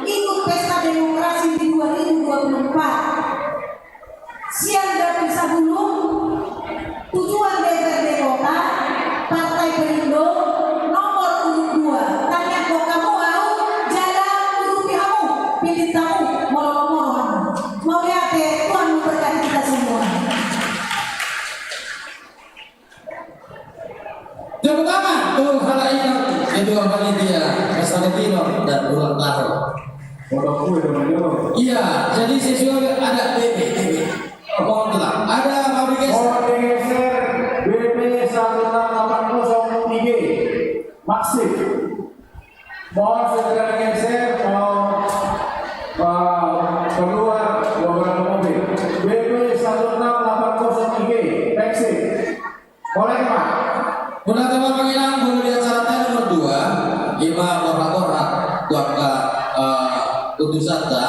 ikut pesta demokrasi di dua ribu dua puluh empat. Sian dapil Sabulung, tujuan D P R D kota, Partai Perindo, nomor urut dua. Tangiangkon hamu au, jala urupi hamu, pillit hamu, molo lomo rohamu. Mauliate, Tuhan memberkati kita semua. Tepuk tangan untuk halayak inang, ketua panitia, pesta betina dan ulang tahun. Potong kue dong, ayo. Iya, jadi sesuai ada B P, B P. Mohon tenang. Ada mau digeser. Mohon digeser B P satu enam delapan kosong tiga. Maxim. Mohon segera digeser, mau, eh, keluar beberapa mobil. B P satu enam delapan kosong tiga, Maxim. Mulai, Pak. Muna, amang inang, molo di acara ta nomor dua, ima borhat-borhat tu angka, eh, utusanta.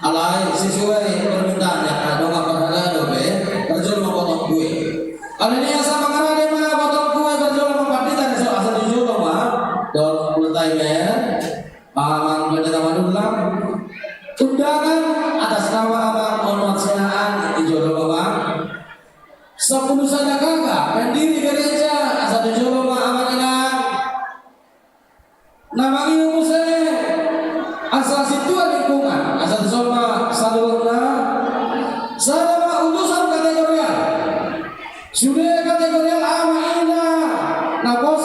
Alai sesuai permintaan ni angka dongan parhalado pe, parjolo ma potong kue. Alani i asa mangarade ma potong kue, parjolo ma pandita, asa tu jolo ma dohot Full Timer, Amang Pendeta Manurung. Undangan atas nama Amang Onuat Siahaan, di jolo ma. Sepuluh sada K K, pendiri gereja, asa tu jolo ma, amang inang. Na mangihut muse, asa sintua lingkungan, asa tu jolo ma saluhutna. Sada ma utusan kategorial. Sude kategorial, amang inang, na pos